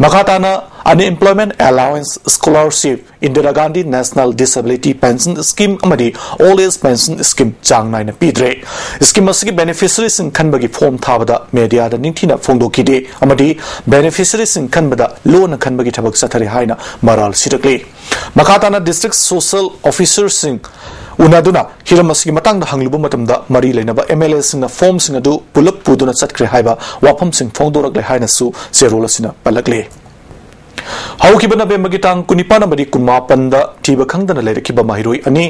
ꯃꯈꯥ ꯇꯥꯅ unemployment allowance, scholarship, Indira Gandhi national disability pension scheme ꯑꯃꯗꯤ ꯑꯣꯜ ꯑꯦꯖ ꯄꯦꯟꯁꯟ ꯁ꯭ꯀꯤꯝ ꯆꯥꯡ ꯅꯥꯏꯅ ꯄꯤꯗ꯭ꯔꯦ꯫ ꯁ꯭ꯀꯤꯝ ꯑꯁꯤꯒꯤ ꯕꯦꯅꯤꯐꯤꯁꯔꯤꯁꯤꯡ ꯈꯟꯕꯒꯤ ꯐꯣꯔꯝ ꯊꯥꯕꯗ ꯃꯦꯗꯤꯌꯥꯗ ꯅꯤꯡꯊꯤꯅ ꯐꯣꯡꯗꯣꯛꯈꯤꯗꯦ ꯑꯃꯗꯤ ꯕꯦꯅꯤꯐꯤꯁꯔꯤꯁꯤꯡ ꯈꯟꯕꯗ ꯂꯣꯟꯅ ꯈꯟꯕꯒꯤ ꯊꯕꯛ ꯆꯠꯊꯔꯤ ꯍꯥꯏꯅ ꯃꯔꯥꯜ ꯁꯤꯔꯛꯂꯤ꯫ ꯃꯈꯥ ꯇꯥꯅ ꯗꯤꯁꯇ꯭ꯔꯤꯛ ꯁꯣꯁꯤꯌꯦꯜ ꯑꯣꯐꯤꯁꯔꯁꯤꯡ ꯎꯅꯗꯨꯅ ꯍꯤꯔꯝ ꯑꯁꯤꯒꯤ ꯃꯇꯥꯡꯗ ꯍꯪꯂꯨꯕ ꯃꯇꯝꯗ ꯃꯔꯤ ꯂꯩꯅꯕ ꯑꯦꯝ ꯑꯦꯜ ꯑꯦꯁꯤꯡꯅ ꯐꯣꯔꯝꯁꯤꯡ ꯑꯗꯨ ꯄꯨꯂꯞ ꯄꯨꯗꯨꯅ ꯆꯠꯈ꯭ꯔꯦ ꯍꯥꯏꯕ ꯋꯥꯐꯝꯁꯤꯡ ꯐꯣꯡꯗꯣꯔꯛꯂꯦ ꯍꯥꯏꯅꯁꯨ ꯆꯦꯔꯣꯜ ꯑꯁꯤꯅ ꯄꯜꯂꯛꯂꯤ꯫ ꯍꯧꯈꯤꯕ ꯅꯕꯦꯝꯕꯔꯒꯤ ꯇꯥꯡ ꯀꯨꯟꯅꯤꯄꯥꯟ ꯑꯃꯗꯤ ꯀꯨꯟꯃꯥꯄꯟꯗ ꯊꯤꯕ ꯈꯪꯗꯅ ꯂꯩꯔꯛꯈꯤꯕ ꯃꯍꯩꯔꯣꯏ ꯑꯅꯤ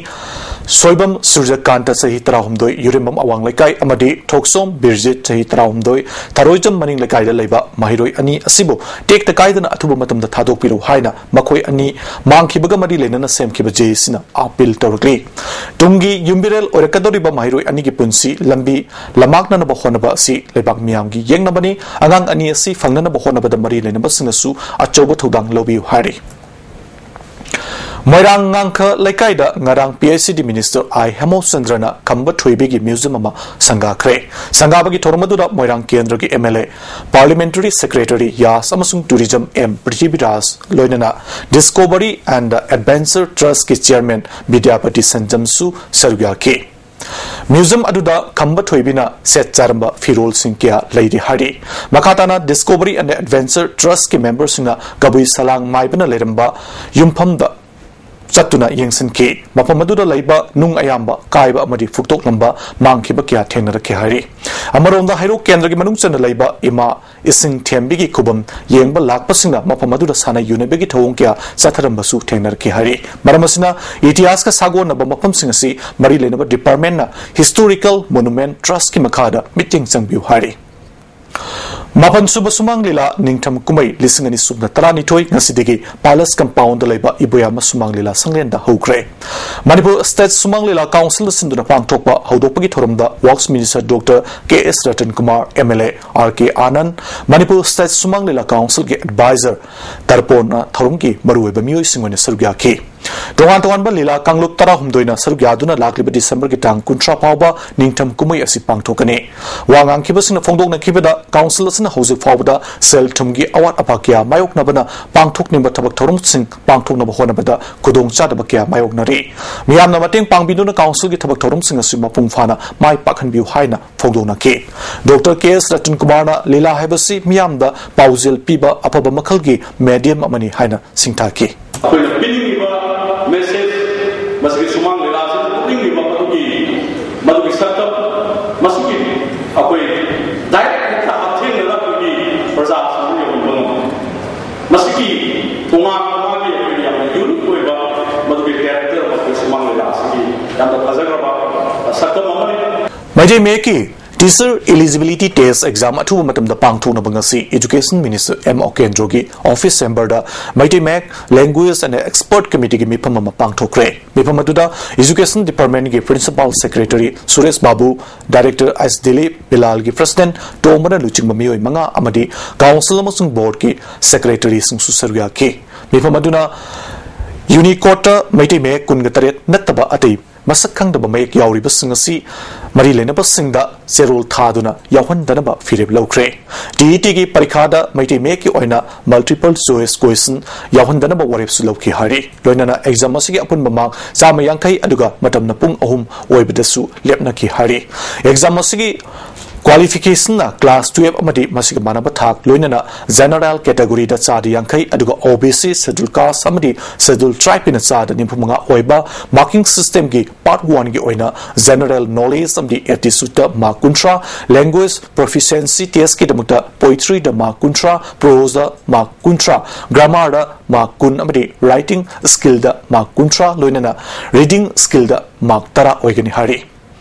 ꯁꯣꯏꯕꯝ ꯁꯨꯔꯖꯀꯥꯟꯇ, ꯆꯍꯤ ꯇꯔꯥꯍꯨꯝꯗꯣꯏ, ꯌꯨꯔꯦꯝꯕꯝ ꯑꯋꯥꯡ ꯂꯩꯀꯥꯏ, ꯑꯃꯗꯤ ꯊꯣꯛꯆꯣꯝ ꯕꯤꯔꯖꯤꯠ, ꯆꯍꯤ ꯇꯔꯥꯍꯨꯝꯗꯣꯏ, ꯊꯔꯣꯏꯖꯝ ꯃꯅꯤꯡ ꯂꯩꯀꯥꯏꯗ ꯂꯩꯕ ꯃꯍꯩꯔꯣꯏ ꯑꯅꯤ ꯑꯁꯤꯕꯨ ꯇꯦꯛꯇ ꯀꯥꯏꯗꯅ ꯑꯊꯨꯕ ꯃꯇꯝꯗ ꯊꯥꯗꯣꯛꯄꯤꯔꯨ ꯍꯥꯏꯅ ꯃꯈꯣꯏ ꯑꯅꯤ ꯃꯥꯡꯈꯤꯕꯒ ꯃꯔꯤ ꯂꯩꯅꯅ ꯁꯦꯝꯈꯤꯕ ꯖꯦ ꯑꯦ ꯁꯤꯅ ꯑꯥꯄꯤꯜ ꯇꯧꯔꯛꯂꯤ꯫ ꯇꯨꯡꯒꯤ ꯌꯨꯝꯕꯤꯔꯦꯜ ꯑꯣꯏꯔꯛꯀꯗꯧꯔꯤꯕ ꯃꯍꯩꯔꯣꯏ ꯑꯅꯤꯒꯤ ꯄꯨꯟꯁꯤ ꯂꯝꯕꯤ ꯂꯝꯃꯥꯛꯅꯅꯕ ꯍꯣꯠꯅꯕ ꯑꯁꯤ ꯂꯩꯕꯥꯛ ꯃꯤꯌꯥꯝꯒꯤ ꯌꯦꯛꯅꯕꯅꯤ꯫ ꯑꯉꯥꯡ ꯑꯅꯤ ꯑꯁꯤ ꯐꯪꯅꯅꯕ ꯍꯣꯠꯅꯕꯗ ꯃꯔꯤ ꯂꯩꯅꯕꯁꯤꯡꯅꯁꯨ ꯑꯆꯧꯕ ꯊꯧꯗꯥꯡ ꯂꯧꯕꯤꯌꯨ ꯍꯥꯏꯔꯤ꯫ ꯃꯣꯏꯔꯥꯡ ꯉꯥꯡꯈ ꯂꯩꯀꯥꯏꯗ ꯉꯔꯥꯡ P H E D minister I ꯍꯦꯃꯣꯆꯟꯗ꯭ꯔꯅ ꯈꯝꯕ ꯊꯣꯏꯕꯤꯒꯤ ꯃ꯭ꯌꯨꯖꯤꯌꯝ ꯑꯃ ꯁꯪꯒꯥꯈ꯭ꯔꯦ꯫ ꯁꯪꯒꯥꯕꯒꯤ ꯊꯧꯔꯝ ꯑꯗꯨꯗ ꯃꯣꯏꯔꯥꯡ ꯀꯦꯟꯗ꯭ꯔꯒꯤ M L A, parliamentary secretary ꯌꯥꯁ ꯑꯃꯁꯨꯡ ꯇꯨꯔꯤꯖꯝ ꯑꯦꯝ ꯄ꯭ꯔꯤꯊꯤꯕꯤꯔꯥꯖ, ꯂꯣꯏꯅꯅ ꯗꯤꯁꯀꯣꯚꯔꯤ ꯑꯦꯟ ꯑꯦꯗꯚꯦꯟꯆꯔ ꯇ꯭ꯔꯁꯀꯤ ꯆꯤꯌꯔꯃꯦꯟ ꯕꯤꯗ꯭ꯌꯥꯄꯇꯤ ꯁꯟꯖꯝꯁꯨ ꯁꯔꯨꯛ ꯌꯥꯈꯤ꯫ ꯃ꯭ꯌꯨꯖꯤꯌꯝ ꯑꯗꯨꯗ ꯈꯝꯕ ꯊꯣꯏꯕꯤꯅ ꯁꯦꯠ ꯆꯥꯔꯝꯕ ꯐꯤꯔꯣꯜꯁꯤꯡ ꯀꯌꯥ ꯂꯩꯔꯤ ꯍꯥꯏꯔꯤ꯫ ꯃꯈꯥ ꯇꯥꯅ ꯗꯤꯁꯀꯣꯚꯔꯤ ꯑꯦꯟ ꯑꯦꯗꯚꯦꯟꯆꯔ ꯇ꯭ꯔꯁꯀꯤ ꯃꯦꯝꯕꯔꯁꯤꯡꯅ ꯀꯕꯨꯏ ꯁꯂꯥꯡ ꯃꯥꯏꯕꯅ ꯂꯩꯔꯝꯕ ꯌꯨꯝꯐꯝꯗ ꯆꯠꯇꯨꯅ ꯌꯦꯡꯁꯤꯟꯈꯤ꯫ ꯃꯐꯝ ꯑꯗꯨꯗ ꯂꯩꯕ ꯅꯨꯡ ꯑꯌꯥꯝꯕ ꯀꯥꯏꯕ ꯑꯃꯗꯤ ꯐꯨꯛꯇꯣꯛꯂꯝꯕ, ꯃꯥꯡꯈꯤꯕ ꯀꯌꯥ ꯊꯦꯡꯅꯔꯛꯈꯤ ꯍꯥꯏꯔꯤ꯫ ꯑꯃꯔꯣꯝꯗ, ꯍꯩꯔꯣꯛ ꯀꯦꯟꯗ꯭ꯔꯒꯤ ꯃꯅꯨꯡ ꯆꯟꯅ ꯂꯩꯕ ꯏꯃꯥ ꯏꯁꯤꯡ ꯊꯦꯝꯕꯤꯒꯤ ꯈꯨꯕꯝ ꯌꯦꯡꯕ ꯂꯥꯛꯄꯁꯤꯡꯅ ꯃꯐꯝ ꯑꯗꯨꯗ ꯁꯥꯟꯅ ꯌꯨꯅꯕꯒꯤ ꯊꯧꯑꯣꯡ ꯀꯌꯥ ꯆꯠꯊꯔꯝꯕꯁꯨ ꯊꯦꯡꯅꯔꯛꯈꯤ ꯍꯥꯏꯔꯤ꯫ ꯃꯔꯝ ꯑꯁꯤꯅ, ꯏꯇꯤꯍꯥꯁꯀ ꯁꯥꯒꯣꯟꯅꯕ ꯃꯐꯝꯁꯤꯡ ꯑꯁꯤ ꯃꯔꯤ ꯂꯩꯅꯕ ꯗꯤꯄꯥꯔꯠꯃꯦꯟꯅ ꯍꯤꯁꯇꯣꯔꯤꯀꯦꯜ ꯃꯣꯅꯨꯃꯦꯟꯠ ꯇ꯭ꯔꯁꯀꯤ ꯃꯈꯥꯗ ꯃꯤꯠꯌꯦꯡ ꯆꯪꯕꯤꯌꯨ ꯍꯥꯏꯔꯤ꯫ ꯃꯥꯄꯟ ꯁꯨꯕ ꯁꯨꯃꯥꯡ ꯂꯤꯂꯥ ꯅꯤꯡꯊꯝ ꯀꯨꯝꯍꯩ ꯂꯤꯁꯤꯡ ꯑꯅꯤ ꯁꯨꯞꯅ ꯇꯔꯥꯅꯤꯊꯣꯏ ꯉꯁꯤꯗꯒꯤ ꯄꯦꯂꯦꯁ ꯀꯝꯄꯥꯎꯟꯗ ꯂꯩꯕ ꯏꯕꯣꯌꯥꯝꯕ ꯁꯨꯃꯥꯡ ꯂꯤꯂꯥ ꯁꯪꯂꯦꯟꯗ ꯍꯧꯈ꯭ꯔꯦ꯫ ꯃꯅꯤꯄꯨꯔ ꯁ꯭ꯇꯦꯠ ꯁꯨꯃꯥꯡ ꯂꯤꯂꯥ ꯀꯥꯎꯟꯁꯤꯜꯅ ꯁꯤꯟꯗꯨꯅ ꯄꯥꯡꯊꯣꯛꯄ ꯍꯧꯗꯣꯛꯄꯒꯤ ꯊꯧꯔꯝꯗ works minister doctor K S Ratan Kumar, M L A R K Anand, Manipur state ꯁꯨꯃꯥꯡ ꯂꯤꯂꯥ ꯀꯥꯎꯟꯁꯤꯜꯒꯤ ꯑꯦꯗꯚꯥꯏꯖꯔ ꯇꯔꯄꯣꯟꯅ ꯊꯧꯔꯝꯒꯤ ꯃꯔꯨꯑꯣꯏꯕ ꯃꯤꯑꯣꯏꯁꯤꯡ ꯑꯣꯏꯅ ꯁꯔꯨꯛ ꯌꯥꯈꯤ꯫ ꯇꯣꯉꯥꯟ ꯇꯣꯉꯥꯟꯕ ꯂꯤꯂꯥ ꯀꯥꯡꯂꯨꯞ ꯇꯔꯥꯍꯨꯝꯗꯣꯏꯅ ꯁꯔꯨꯛ ꯌꯥꯗꯨꯅ ꯂꯥꯛꯂꯤꯕ ꯗꯤꯁꯦꯝꯕꯔꯒꯤ ꯇꯥꯡ ꯀꯨꯟꯊ꯭ꯔꯥ ꯐꯥꯎꯕ ꯅꯤꯡꯊꯝ ꯀꯨꯝꯍꯩ ꯑꯁꯤ ꯄꯥꯡꯊꯣꯛꯀꯅꯤ꯫ ꯋꯥ ꯉꯥꯡꯈꯤꯕꯁꯤꯡꯅ ꯐꯣꯡꯗꯣꯛꯅꯈꯤꯕꯗ, ꯀꯥꯎꯟꯁꯤꯜ ꯑꯁꯤꯅ ꯍꯧꯖꯤꯛ ꯐꯥꯎꯕꯗ ꯁꯦꯜ ꯊꯨꯝꯒꯤ ꯑꯋꯥꯠ ꯑꯄꯥ ꯀꯌꯥ ꯃꯥꯌꯣꯛꯅꯕꯅ ꯄꯥꯡꯊꯣꯛꯅꯤꯡꯕ ꯊꯕꯛ ꯊꯧꯔꯝꯁꯤꯡ ꯄꯥꯡꯊꯣꯛꯅꯕ ꯍꯣꯠꯅꯕꯗ ꯈꯨꯗꯣꯡꯆꯥꯗꯕ ꯀꯌꯥ ꯃꯥꯌꯣꯛꯅꯔꯤ꯫ ꯃꯤꯌꯥꯝꯅ ꯃꯇꯦꯡ ꯄꯥꯡꯕꯤꯗꯨꯅ ꯀꯥꯎꯟꯁꯤꯜꯒꯤ ꯊꯕꯛ ꯊꯧꯔꯝꯁꯤꯡ ꯑꯁꯤ ꯃꯄꯨꯡ ꯐꯥꯅ ꯃꯥꯏ ꯄꯥꯛꯍꯟꯕꯤꯌꯨ ꯍꯥꯏꯅ ꯐꯣꯡꯗꯣꯛꯅꯈꯤ꯫ ꯗꯣꯛꯇꯔ ꯀꯦ ꯑꯦꯁ ꯔꯇꯟ ꯀꯨꯃꯥꯔꯅ ꯂꯤꯂꯥ ꯍꯥꯏꯕꯁꯤ ꯃꯤꯌꯥꯝꯗ ꯄꯥꯎꯖꯦꯜ ꯄꯤꯕ ꯑꯐꯕ ꯃꯈꯜꯒꯤ ꯃꯦꯗꯤꯌꯝ ꯑꯃꯅꯤ ꯍꯥꯏꯅ ꯁꯤꯡꯊꯥꯈꯤ꯫ ꯑꯩꯈꯣꯏꯅ ꯄꯤꯅꯤꯡꯉꯤꯕ ꯃꯦꯁꯦꯖ, ꯃꯁꯤꯒꯤ ꯁꯨꯃꯥꯡ ꯂꯤꯂꯥꯁꯤꯗ ꯎꯠꯅꯤꯡꯉꯤꯕ ꯃꯗꯨꯒꯤ, ꯃꯗꯨꯒꯤ ꯁꯛꯇꯝ, ꯃꯁꯤꯒꯤ ꯑꯩꯈꯣꯏ ꯗꯥꯏꯔꯦꯛ ꯍꯦꯛꯇ ꯍꯛꯊꯦꯡꯅꯅ ꯑꯩꯈꯣꯏꯒꯤ ꯄ꯭ꯔꯖꯥꯁꯤꯡꯗ ꯌꯧꯍꯟꯕ ꯉꯝꯕ, ꯃꯁꯤꯒꯤ ꯇꯣꯉꯥꯟ ꯇꯣꯉꯥꯟꯕ ꯑꯩꯈꯣꯏꯒꯤ ꯌꯥꯝꯅ ꯌꯨꯅꯤꯛ ꯑꯣꯏꯕ ꯃꯗꯨꯒꯤ ꯀꯦꯔꯦꯛꯇꯔ ꯑꯃ ꯑꯩꯈꯣꯏ ꯁꯨꯃꯥꯡ ꯂꯤꯂꯥ ꯑꯁꯤꯒꯤ ꯌꯥꯝ Meitei ꯃꯌꯦꯛꯀꯤ Teacher Eligibility Test Exam ꯑꯊꯨꯕ ꯃꯇꯝꯗ ꯄꯥꯡꯊꯣꯛꯅꯕ ꯉꯁꯤ Education Minister M ꯑꯣꯀꯦꯟꯗ꯭ꯔꯣꯒꯤ office chamberꯗ Meitei ꯃꯌꯦꯛ Language and Expert Committeeꯒꯤ ꯃꯤꯐꯝ ꯑꯃ ꯄꯥꯡꯊꯣꯛꯈ꯭ꯔꯦ꯫ ꯃꯤꯐꯝ ꯑꯗꯨꯗ Education Departmentꯀꯤ Principal Secretary ꯁꯨꯔꯦꯁ ꯕꯥꯕꯨ, Director ꯑꯦꯁ ꯗꯤꯂꯤꯞ, ꯕꯤꯂꯥꯜꯒꯤ President ꯇꯣꯝꯕꯅ ꯂꯨꯆꯤꯡꯕ ꯃꯤꯑꯣꯏ ꯃꯉꯥ ꯑꯃꯗꯤ Council ꯑꯃꯁꯨꯡ Boardꯀꯤ Secretaryꯁꯤꯡꯁꯨ ꯁꯔꯨꯛ ꯌꯥꯈꯤ꯫ ꯃꯤꯐꯝ ꯑꯗꯨꯅ Unicodeꯇ ꯃꯩꯇꯩ ꯃꯌꯦꯛ ꯀꯨꯟꯒ ꯇꯔꯦꯠ ꯅꯠꯇꯕ ꯑꯇꯩ ꯃꯁꯛ ꯈꯪꯗꯕ ꯃꯌꯦꯛ ꯌꯥꯎꯔꯤꯕꯁꯤꯡ ꯑꯁꯤ ꯃꯔꯤ ꯂꯩꯅꯕꯁꯤꯡꯗ ꯆꯦꯔꯣꯜ ꯊꯥꯗꯨꯅ ꯌꯥꯎꯍꯟꯗꯅꯕ ꯐꯤꯔꯦꯞ ꯂꯧꯈ꯭ꯔꯦ꯫ ꯇꯤꯏꯇꯤꯒꯤ ꯄꯔꯤꯈꯥꯗ ꯃꯩꯇꯩ ꯃꯌꯦꯛꯀꯤ ꯑꯣꯏꯅ multiple choice question ꯌꯥꯎꯍꯟꯗꯅꯕ ꯋꯥꯔꯦꯞꯁꯨ ꯂꯧꯈꯤ ꯍꯥꯏꯔꯤ꯫ ꯂꯣꯏꯅꯅ exam ꯑꯁꯤꯒꯤ ꯑꯄꯨꯟꯕ mark ꯆꯥꯝꯃ ꯌꯥꯡꯈꯩ ꯑꯗꯨꯒ ꯃꯇꯝꯅ ꯄꯨꯡ ꯑꯍꯨꯝ ꯑꯣꯏꯕꯗꯁꯨ ꯂꯦꯞꯅꯈꯤ ꯍꯥꯏꯔꯤ꯫ Exam ꯑꯁꯤꯒꯤ qualificationꯅ class twelve ꯑꯃꯗꯤ ꯃꯁꯤꯒ ꯃꯥꯟꯅꯕ ꯊꯥꯛ, ꯂꯣꯏꯅꯅ General categoryꯗ ꯆꯥꯗ ꯌꯥꯡꯈꯩ, ꯑꯗꯨꯒ OBC, Scheduled Caste ꯑꯃꯗꯤ Scheduled Tribeꯀꯤꯅ ꯆꯥꯗ ꯅꯤꯐꯨ ꯃꯉꯥ ꯑꯣꯏꯕ marking systemꯒꯤ part oneꯒꯤ ꯑꯣꯏꯅ General Knowledge ꯑꯃꯗꯤ Aptitudeꯇ mark ꯀꯨꯟꯊ꯭ꯔꯥ, Language Proficiency Testꯀꯤꯗꯃꯛꯇ Poetryꯗ mark ꯀꯨꯟꯊ꯭ꯔꯥ, Proseꯗ mark ꯀꯨꯟꯊ꯭ꯔꯥ, Grammarꯗ mark ꯀꯨꯟ ꯑꯃꯗꯤ Writing Skillꯗ mark ꯀꯨꯟꯊ꯭ꯔꯥ, ꯂꯣꯏꯅꯅ Reading Skillꯗ mark ꯇꯔꯥ ꯑꯣꯏꯒꯅꯤ ꯍꯥꯏꯔꯤ꯫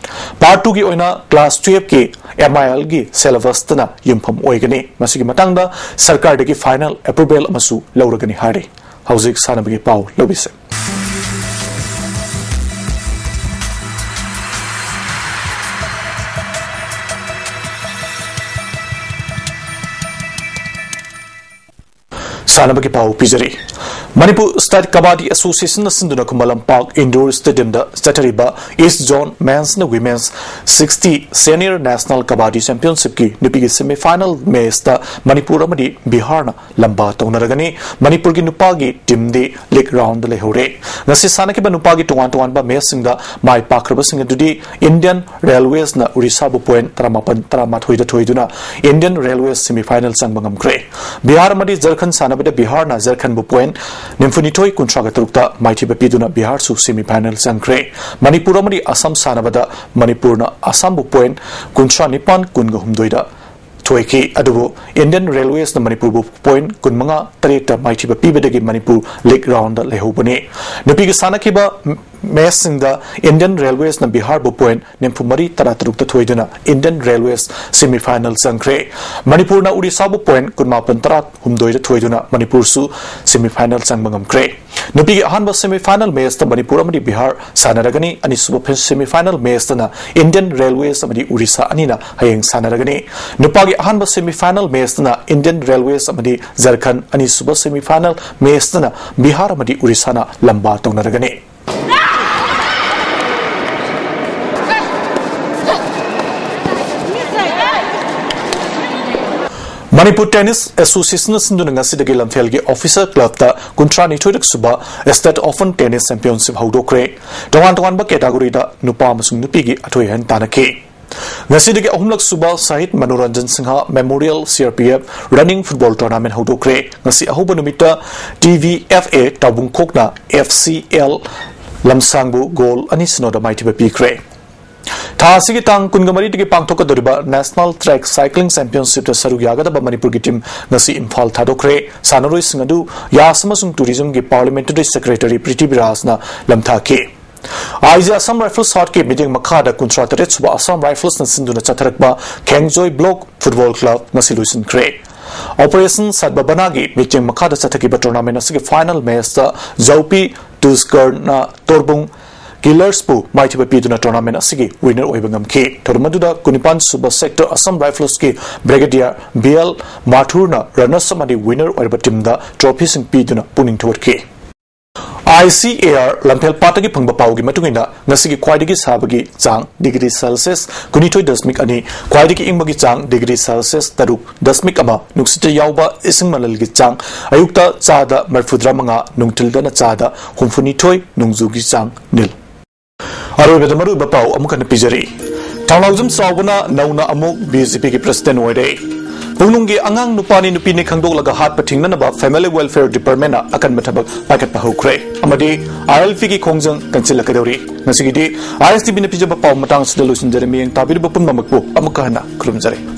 Part twoꯒꯤ ꯑꯣꯏꯅ class twelveꯀꯤ MILꯒꯤ syllabusꯇꯅ ꯌꯨꯝꯐꯝ ꯑꯣꯏꯒꯅꯤ꯫ ꯃꯁꯤꯒꯤ ꯃꯇꯥꯡꯗ ꯁꯔꯀꯥꯔꯗꯒꯤ final approval ꯑꯃꯁꯨ ꯂꯧꯔꯒꯅꯤ ꯍꯥꯏꯔꯤ꯫ ꯍꯧꯖꯤꯛ ꯁꯥꯟꯅꯕꯒꯤ ꯄꯥꯎ ꯂꯧꯕꯤꯁꯦ꯫ ꯁꯥꯟꯅꯕꯒꯤ ꯄꯥꯎ ꯄꯤꯖꯔꯤ꯫ Manipur State Kabaddi Associationꯅ ꯁꯤꯟꯗꯨꯅ ꯈꯨꯃꯟ ꯂꯝꯄꯥꯛ Indoor Stadiumꯗ ꯆꯠꯊꯔꯤꯕ East Zone Men's and Women's sixty Senior National Kabaddi Championshipꯀꯤ ꯅꯨꯄꯤꯒꯤ semifinal matchꯇ ꯃꯅꯤꯄꯨꯔ ꯑꯃꯗꯤ ꯕꯤꯍꯥꯔꯅ ꯂꯝꯕꯥ ꯇꯧꯅꯔꯒꯅꯤ꯫ ꯃꯅꯤꯄꯨꯔꯒꯤ ꯅꯨꯄꯥꯒꯤ teamꯗꯤ league roundꯗ ꯂꯩꯍꯧꯔꯦ꯫ ꯉꯁꯤ ꯁꯥꯟꯅꯈꯤꯕ ꯅꯨꯄꯥꯒꯤ ꯇꯣꯉꯥꯟ ꯇꯣꯉꯥꯟꯕ matchꯁꯤꯡꯗ ꯃꯥꯏ ꯄꯥꯛꯈ꯭ꯔꯕꯁꯤꯡ ꯑꯗꯨꯗꯤ Indian Railwaysꯅ Odishaꯕꯨ point ꯇꯔꯥꯃꯥꯄꯟ ꯇꯔꯥꯃꯥꯊꯣꯏꯗ ꯊꯣꯏꯗꯨꯅ Indian Railways semifinal ꯆꯪꯕ ꯉꯝꯈ꯭ꯔꯦ꯫ ꯕꯤꯍꯥꯔ ꯑꯃꯗꯤ ꯖꯔꯈꯟ ꯁꯥꯟꯅꯕꯗ ꯕꯤꯍꯥꯔꯅ ꯖꯔꯈꯟꯕꯨ point ꯅꯤꯐꯨꯅꯤꯊꯣꯏ ꯀꯨꯟꯊ꯭ꯔꯥꯒ ꯇꯔꯨꯛꯇ ꯃꯥꯏꯊꯤꯕ ꯄꯤꯗꯨꯅ ꯕꯤꯍꯥꯔꯁꯨ semifinal ꯆꯪꯈ꯭ꯔꯦ꯫ ꯃꯅꯤꯄꯨꯔ ꯑꯃꯗꯤ ꯑꯁꯥꯝ ꯁꯥꯟꯅꯕꯗ ꯃꯅꯤꯄꯨꯔꯅ ꯑꯁꯥꯝꯕꯨ point ꯀꯨꯟꯊ꯭ꯔꯥ ꯅꯤꯄꯥꯟ ꯀꯨꯟꯒ ꯍꯨꯝꯗꯣꯏꯗ ꯊꯣꯏꯈꯤ꯫ ꯑꯗꯨꯕꯨ Indian Railwaysꯅ ꯃꯅꯤꯄꯨꯔꯕꯨ point ꯀꯨꯟꯃꯉꯥ ꯇꯔꯦꯠꯇ ꯃꯥꯏꯊꯤꯕ ꯄꯤꯕꯗꯒꯤ ꯃꯅꯤꯄꯨꯔ league roundꯗ ꯂꯩꯍꯧꯕꯅꯤ꯫ ꯅꯨꯄꯤꯒ ꯁꯥꯟꯅꯈꯤꯕ ꯃꯦꯆꯁꯤꯡꯗ ꯏꯟꯗꯤꯌꯟ ꯔꯦꯜꯋꯦꯁꯅ ꯕꯤꯍꯥꯔꯕꯨ ꯄꯣꯏꯟꯠ ꯅꯤꯐꯨ ꯃꯔꯤ ꯇꯔꯥ ꯇꯔꯨꯛꯇ ꯊꯣꯏꯗꯨꯅ ꯏꯟꯗꯤꯌꯟ ꯔꯦꯜꯋꯦꯁ ꯁꯦꯃꯤꯐꯥꯏꯅꯦꯜ ꯆꯪꯈ꯭ꯔꯦ꯫ ꯃꯅꯤꯄꯨꯔꯅ ꯎꯔꯤꯁꯥꯕꯨ ꯄꯣꯏꯟꯠ ꯀꯨꯟꯃꯥꯄꯟ ꯇꯔꯥ ꯍꯨꯝꯗꯣꯏꯗ ꯊꯣꯏꯗꯨꯅ ꯃꯅꯤꯄꯨꯔꯁꯨ ꯁꯦꯃꯤꯐꯥꯏꯅꯦꯜ ꯆꯪꯕ ꯉꯝꯈ꯭ꯔꯦ꯫ ꯅꯨꯄꯤꯒꯤ ꯑꯍꯥꯟꯕ ꯁꯦꯃꯤꯐꯥꯏꯅꯦꯜ ꯃꯦꯆꯇ ꯃꯅꯤꯄꯨꯔ ꯑꯃꯗꯤ ꯕꯤꯍꯥꯔ ꯁꯥꯟꯅꯔꯒꯅꯤ꯫ ꯑꯅꯤꯁꯨꯕ ꯐꯤ-, ꯁꯦꯃꯤꯐꯥꯏꯅꯦꯜ ꯃꯦꯆꯇꯅ ꯏꯟꯗꯤꯌꯟ ꯔꯦꯜꯋꯦꯁ ꯑꯃꯗꯤ ꯎꯔꯤꯁꯥ ꯑꯅꯤꯅ ꯍꯌꯦꯡ ꯁꯥꯟꯅꯔꯒꯅꯤ꯫ ꯅꯨꯄꯥꯒꯤ ꯑꯍꯥꯟꯕ ꯁꯦꯃꯤꯐꯥꯏꯅꯦꯜ ꯃꯦꯆꯇꯅ ꯏꯟꯗꯤꯌꯟ ꯔꯦꯜꯋꯦꯁ ꯑꯃꯗꯤ ꯖꯔꯈꯟ, ꯑꯅꯤꯁꯨꯕ ꯁꯦꯃꯤꯐꯥꯏꯅꯦꯜ ꯃꯦꯆꯇꯅ ꯕꯤꯍꯥꯔ ꯑꯃꯗꯤ ꯎꯔꯤꯁꯥꯅ ꯂꯝꯕꯥ ꯇꯧꯅꯔꯒꯅꯤ꯫ ꯃꯅꯤꯄꯨꯔ ꯇꯦꯅꯤꯁ ꯑꯦꯁꯣꯁꯤꯌꯦꯁꯟꯅ ꯁꯤꯟꯗꯨꯅ ꯉꯁꯤꯗꯒꯤ ꯂꯝꯐꯦꯜꯒꯤ ꯑꯣꯐꯤꯁꯔ ꯀ꯭ꯂꯕꯇ ꯀꯨꯟꯊ꯭ꯔꯥ ꯅꯤꯊꯣꯏꯔꯛ ꯁꯨꯕ ꯁ꯭ꯇꯦꯠ ꯑꯣꯄꯟ ꯇꯦꯅꯤꯁ ꯆꯦꯝꯄꯤꯌꯟꯁꯤꯞ ꯍꯧꯗꯣꯛꯈ꯭ꯔꯦ꯫ ꯇꯣꯉꯥꯟ ꯇꯣꯉꯥꯟꯕ ꯀꯦꯇꯥꯒꯣꯔꯤꯗ ꯅꯨꯄꯥ ꯑꯃꯁꯨꯡ ꯅꯨꯄꯤꯒꯤ ꯑꯊꯣꯏ ꯑꯍꯦꯟ ꯇꯥꯟꯅꯈꯤ꯫ ꯉꯁꯤꯗꯒꯤ ꯑꯍꯨꯝꯂꯛ ꯁꯨꯕ Shahid Manoranjan Singh memorial C R P F running football tournament ꯍꯧꯗꯣꯛꯈ꯭ꯔꯦ꯫ ꯉꯁꯤ ꯑꯍꯧꯕ ꯅꯨꯃꯤꯠꯇ ꯇꯤ ꯚꯤ ꯑꯦꯐ ꯑꯦ ꯇꯥꯎꯕꯨꯡꯈꯣꯛꯅ ꯑꯦꯐ ꯁꯤ ꯑꯦꯜ ꯂꯝꯁꯥꯡꯕꯨ ꯒꯣꯜ ꯑꯅꯤ ꯁꯤꯅꯣꯗ ꯃꯥꯏꯊꯤꯕ ꯄꯤꯈ꯭ꯔꯦ꯫ ꯊꯥ ꯑꯁꯤꯒꯤ ꯇꯥꯡ ꯀꯨꯟꯃꯔꯤꯗꯒꯤ ꯄꯥꯡꯊꯣꯛꯀꯗꯧꯔꯤꯕ ꯅꯦꯁꯅꯦꯜ ꯇ꯭ꯔꯦꯛ ꯁꯥꯏꯀ꯭ꯂꯤꯡ ꯆꯦꯝꯄꯤꯌꯟꯁꯤꯞꯇ ꯁꯔꯨꯛ ꯌꯥꯒꯗꯕ ꯃꯅꯤꯄꯨꯔꯒꯤ ꯇꯤꯝ ꯉꯁꯤ ꯏꯝꯐꯥꯜ ꯊꯥꯗꯣꯛꯈ꯭ꯔꯦ꯫ ꯁꯥꯟꯅꯔꯣꯏꯁꯤꯡ ꯑꯗꯨ ꯌꯥꯁ ꯑꯃꯁꯨꯡ ꯇꯨꯔꯤꯖꯝꯒꯤ ꯄꯥꯔꯂꯤꯌꯥꯃꯦꯟꯇꯔꯤ ꯁꯦꯀ꯭ꯔꯦꯇꯔꯤ ꯄ꯭ꯔꯤꯇꯤꯕꯤꯔꯥꯖꯅ ꯂꯝꯊꯥꯈꯤ꯫ ꯑꯥꯏ ꯖꯤ ꯑꯁꯥꯝ ꯔꯥꯏꯐꯜꯁ ꯍꯥꯠꯀꯤ ꯃꯤꯠꯌꯦꯡ ꯃꯈꯥꯗ ꯀꯨꯟꯊ꯭ꯔꯥ ꯇꯔꯦꯠ ꯁꯨꯕ ꯑꯁꯥꯝ ꯔꯥꯏꯐꯜꯁꯅ ꯁꯤꯟꯗꯨꯅ ꯆꯠꯊꯔꯛꯄ ꯈꯦꯡꯖꯣꯏ ꯕ꯭ꯂꯣꯛ ꯐꯨꯠꯕꯣꯜ ꯀ꯭ꯂꯕ ꯉꯁꯤ ꯂꯣꯏꯁꯤꯟꯈ꯭ꯔꯦ꯫ ꯑꯣꯄꯔꯦꯁꯟ ꯁꯠꯕꯕꯅꯥꯒꯤ ꯃꯤꯠꯌꯦꯡ ꯃꯈꯥꯗ ꯆꯠꯊꯈꯤꯕ ꯇꯣꯔꯅꯥꯃꯦꯟ ꯑꯁꯤꯒꯤ ꯐꯥꯏꯅꯦꯜ ꯃꯦꯆꯇ ꯖꯧꯄꯤ ꯇꯨꯁꯀꯔꯅ ꯇꯣꯔꯕꯨꯡ ꯀꯤꯂꯔꯁꯄꯨ ꯃꯥꯏꯊꯤꯕ ꯄꯤꯗꯨꯅ ꯇꯣꯔꯅꯥꯃꯦꯟ ꯑꯁꯤꯒꯤ ꯋꯤꯅꯔ ꯑꯣꯏꯕ ꯉꯝꯈꯤ꯫ ꯊꯧꯔꯝ ꯑꯗꯨꯗ ꯀꯨꯟꯅꯤꯄꯥꯟ ꯁꯨꯕ ꯁꯦꯛꯇꯔ ꯑꯁꯥꯝ ꯔꯥꯏꯐꯜꯁꯀꯤ ꯕ꯭ꯔꯤꯒꯦꯗꯤꯌꯔ ꯕꯤ ꯑꯦꯜ ꯃꯥꯊꯨꯔꯅ ꯔꯟꯅꯔꯁ ꯑꯞ ꯑꯃꯗꯤ ꯋꯤꯅꯔ ꯑꯣꯏꯔꯕ ꯇꯤꯝꯗ ꯇ꯭ꯔꯣꯐꯤꯁꯤꯡ ꯄꯤꯗꯨꯅ ꯄꯨꯛꯅꯤꯡ ꯊꯧꯒꯠꯈꯤ꯫ ꯑꯥꯏ ꯁꯤ ꯑꯦ ꯑꯥꯔ ꯂꯝꯐꯦꯜ ꯄꯥꯠꯇꯒꯤ ꯐꯪꯕ ꯄꯥꯎꯒꯤ ꯃꯇꯨꯡ ꯏꯟꯅ, ꯉꯁꯤꯒꯤ ꯈ꯭ꯋꯥꯏꯗꯒꯤ ꯁꯥꯕꯒꯤ ꯆꯥꯡ ꯗꯤꯒ꯭ꯔꯤ ꯁꯦꯜꯁꯤꯌꯁ ꯀꯨꯟꯅꯤꯊꯣꯏ ꯗꯁꯃꯤꯛ ꯑꯅꯤ, ꯈ꯭ꯋꯥꯏꯗꯒꯤ ꯏꯪꯕꯒꯤ ꯆꯥꯡ ꯗꯤꯒ꯭ꯔꯤ ꯁꯦꯜꯁꯤꯌꯁ ꯇꯔꯨꯛ ꯗꯁꯃꯤꯛ ꯑꯃ, ꯅꯨꯡꯁꯤꯠꯇ ꯌꯥꯎꯕ ꯏꯁꯤꯡ ꯃꯅꯤꯜꯒꯤ ꯆꯥꯡ ꯑꯌꯨꯛꯇ ꯆꯥꯗ ꯃꯔꯤꯐꯨꯇꯔꯥ ꯃꯉꯥ, ꯅꯨꯡꯊꯤꯜꯗꯅ ꯆꯥꯗ ꯍꯨꯝꯐꯨꯅꯤꯊꯣꯏ, ꯅꯣꯡꯖꯨꯒꯤ ꯆꯥꯡ ꯅꯤꯜ꯫ ꯑꯔꯣꯏꯕꯗ ꯃꯔꯨꯑꯣꯏꯕ ꯄꯥꯎ ꯑꯃꯨꯛ ꯍꯟꯅ ꯄꯤꯖꯔꯤ꯫ ꯊꯧꯅꯥꯎꯖꯝ ꯆꯥꯎꯕꯅ ꯅꯧꯅ ꯑꯃꯨꯛ ꯕꯤ ꯖꯦ ꯄꯤꯒꯤ ꯄ꯭ꯔꯁꯤꯗꯦꯟ ꯑꯣꯏꯔꯦ꯫ ꯄꯨꯡꯅꯨꯡꯒꯤ ꯑꯉꯥꯡ ꯅꯨꯄꯥꯅꯤ ꯅꯨꯄꯤꯅꯤ ꯈꯪꯗꯣꯛꯂꯒ ꯍꯥꯠꯄ ꯊꯤꯡꯅꯅꯕ ꯐꯦꯃꯤꯂꯤ ꯋꯦꯜꯐꯤꯌꯔ ꯗꯤꯄꯥꯔꯠꯃꯦꯟꯅ ꯑꯀꯟꯕ ꯊꯕꯛ ꯄꯥꯏꯈꯠꯄ ꯍꯧꯈ꯭ꯔꯦ ꯑꯃꯗꯤ ꯑꯥꯏ ꯑꯦꯜ ꯄꯤꯒꯤ ꯈꯣꯡꯖꯪ ꯀꯟꯁꯤꯜꯂꯛꯀꯗꯧꯔꯤ꯫ ꯉꯁꯤꯒꯤꯗꯤ ꯑꯥꯏ ꯑꯦꯁ ꯇꯤ ꯚꯤꯅ ꯄꯤꯖꯕ ꯄꯥꯎ ꯃꯇꯥꯡ ꯑꯁꯤꯗ ꯂꯣꯏꯁꯤꯟꯖꯔꯦ꯫ ꯃꯤꯠꯌꯦꯡ ꯇꯥꯕꯤꯔꯤꯕ ꯄꯨꯝꯅꯃꯛꯄꯨ ꯑꯃꯨꯛꯀ ꯍꯟꯅ ꯈꯨꯔꯨꯝꯖꯔꯤ꯫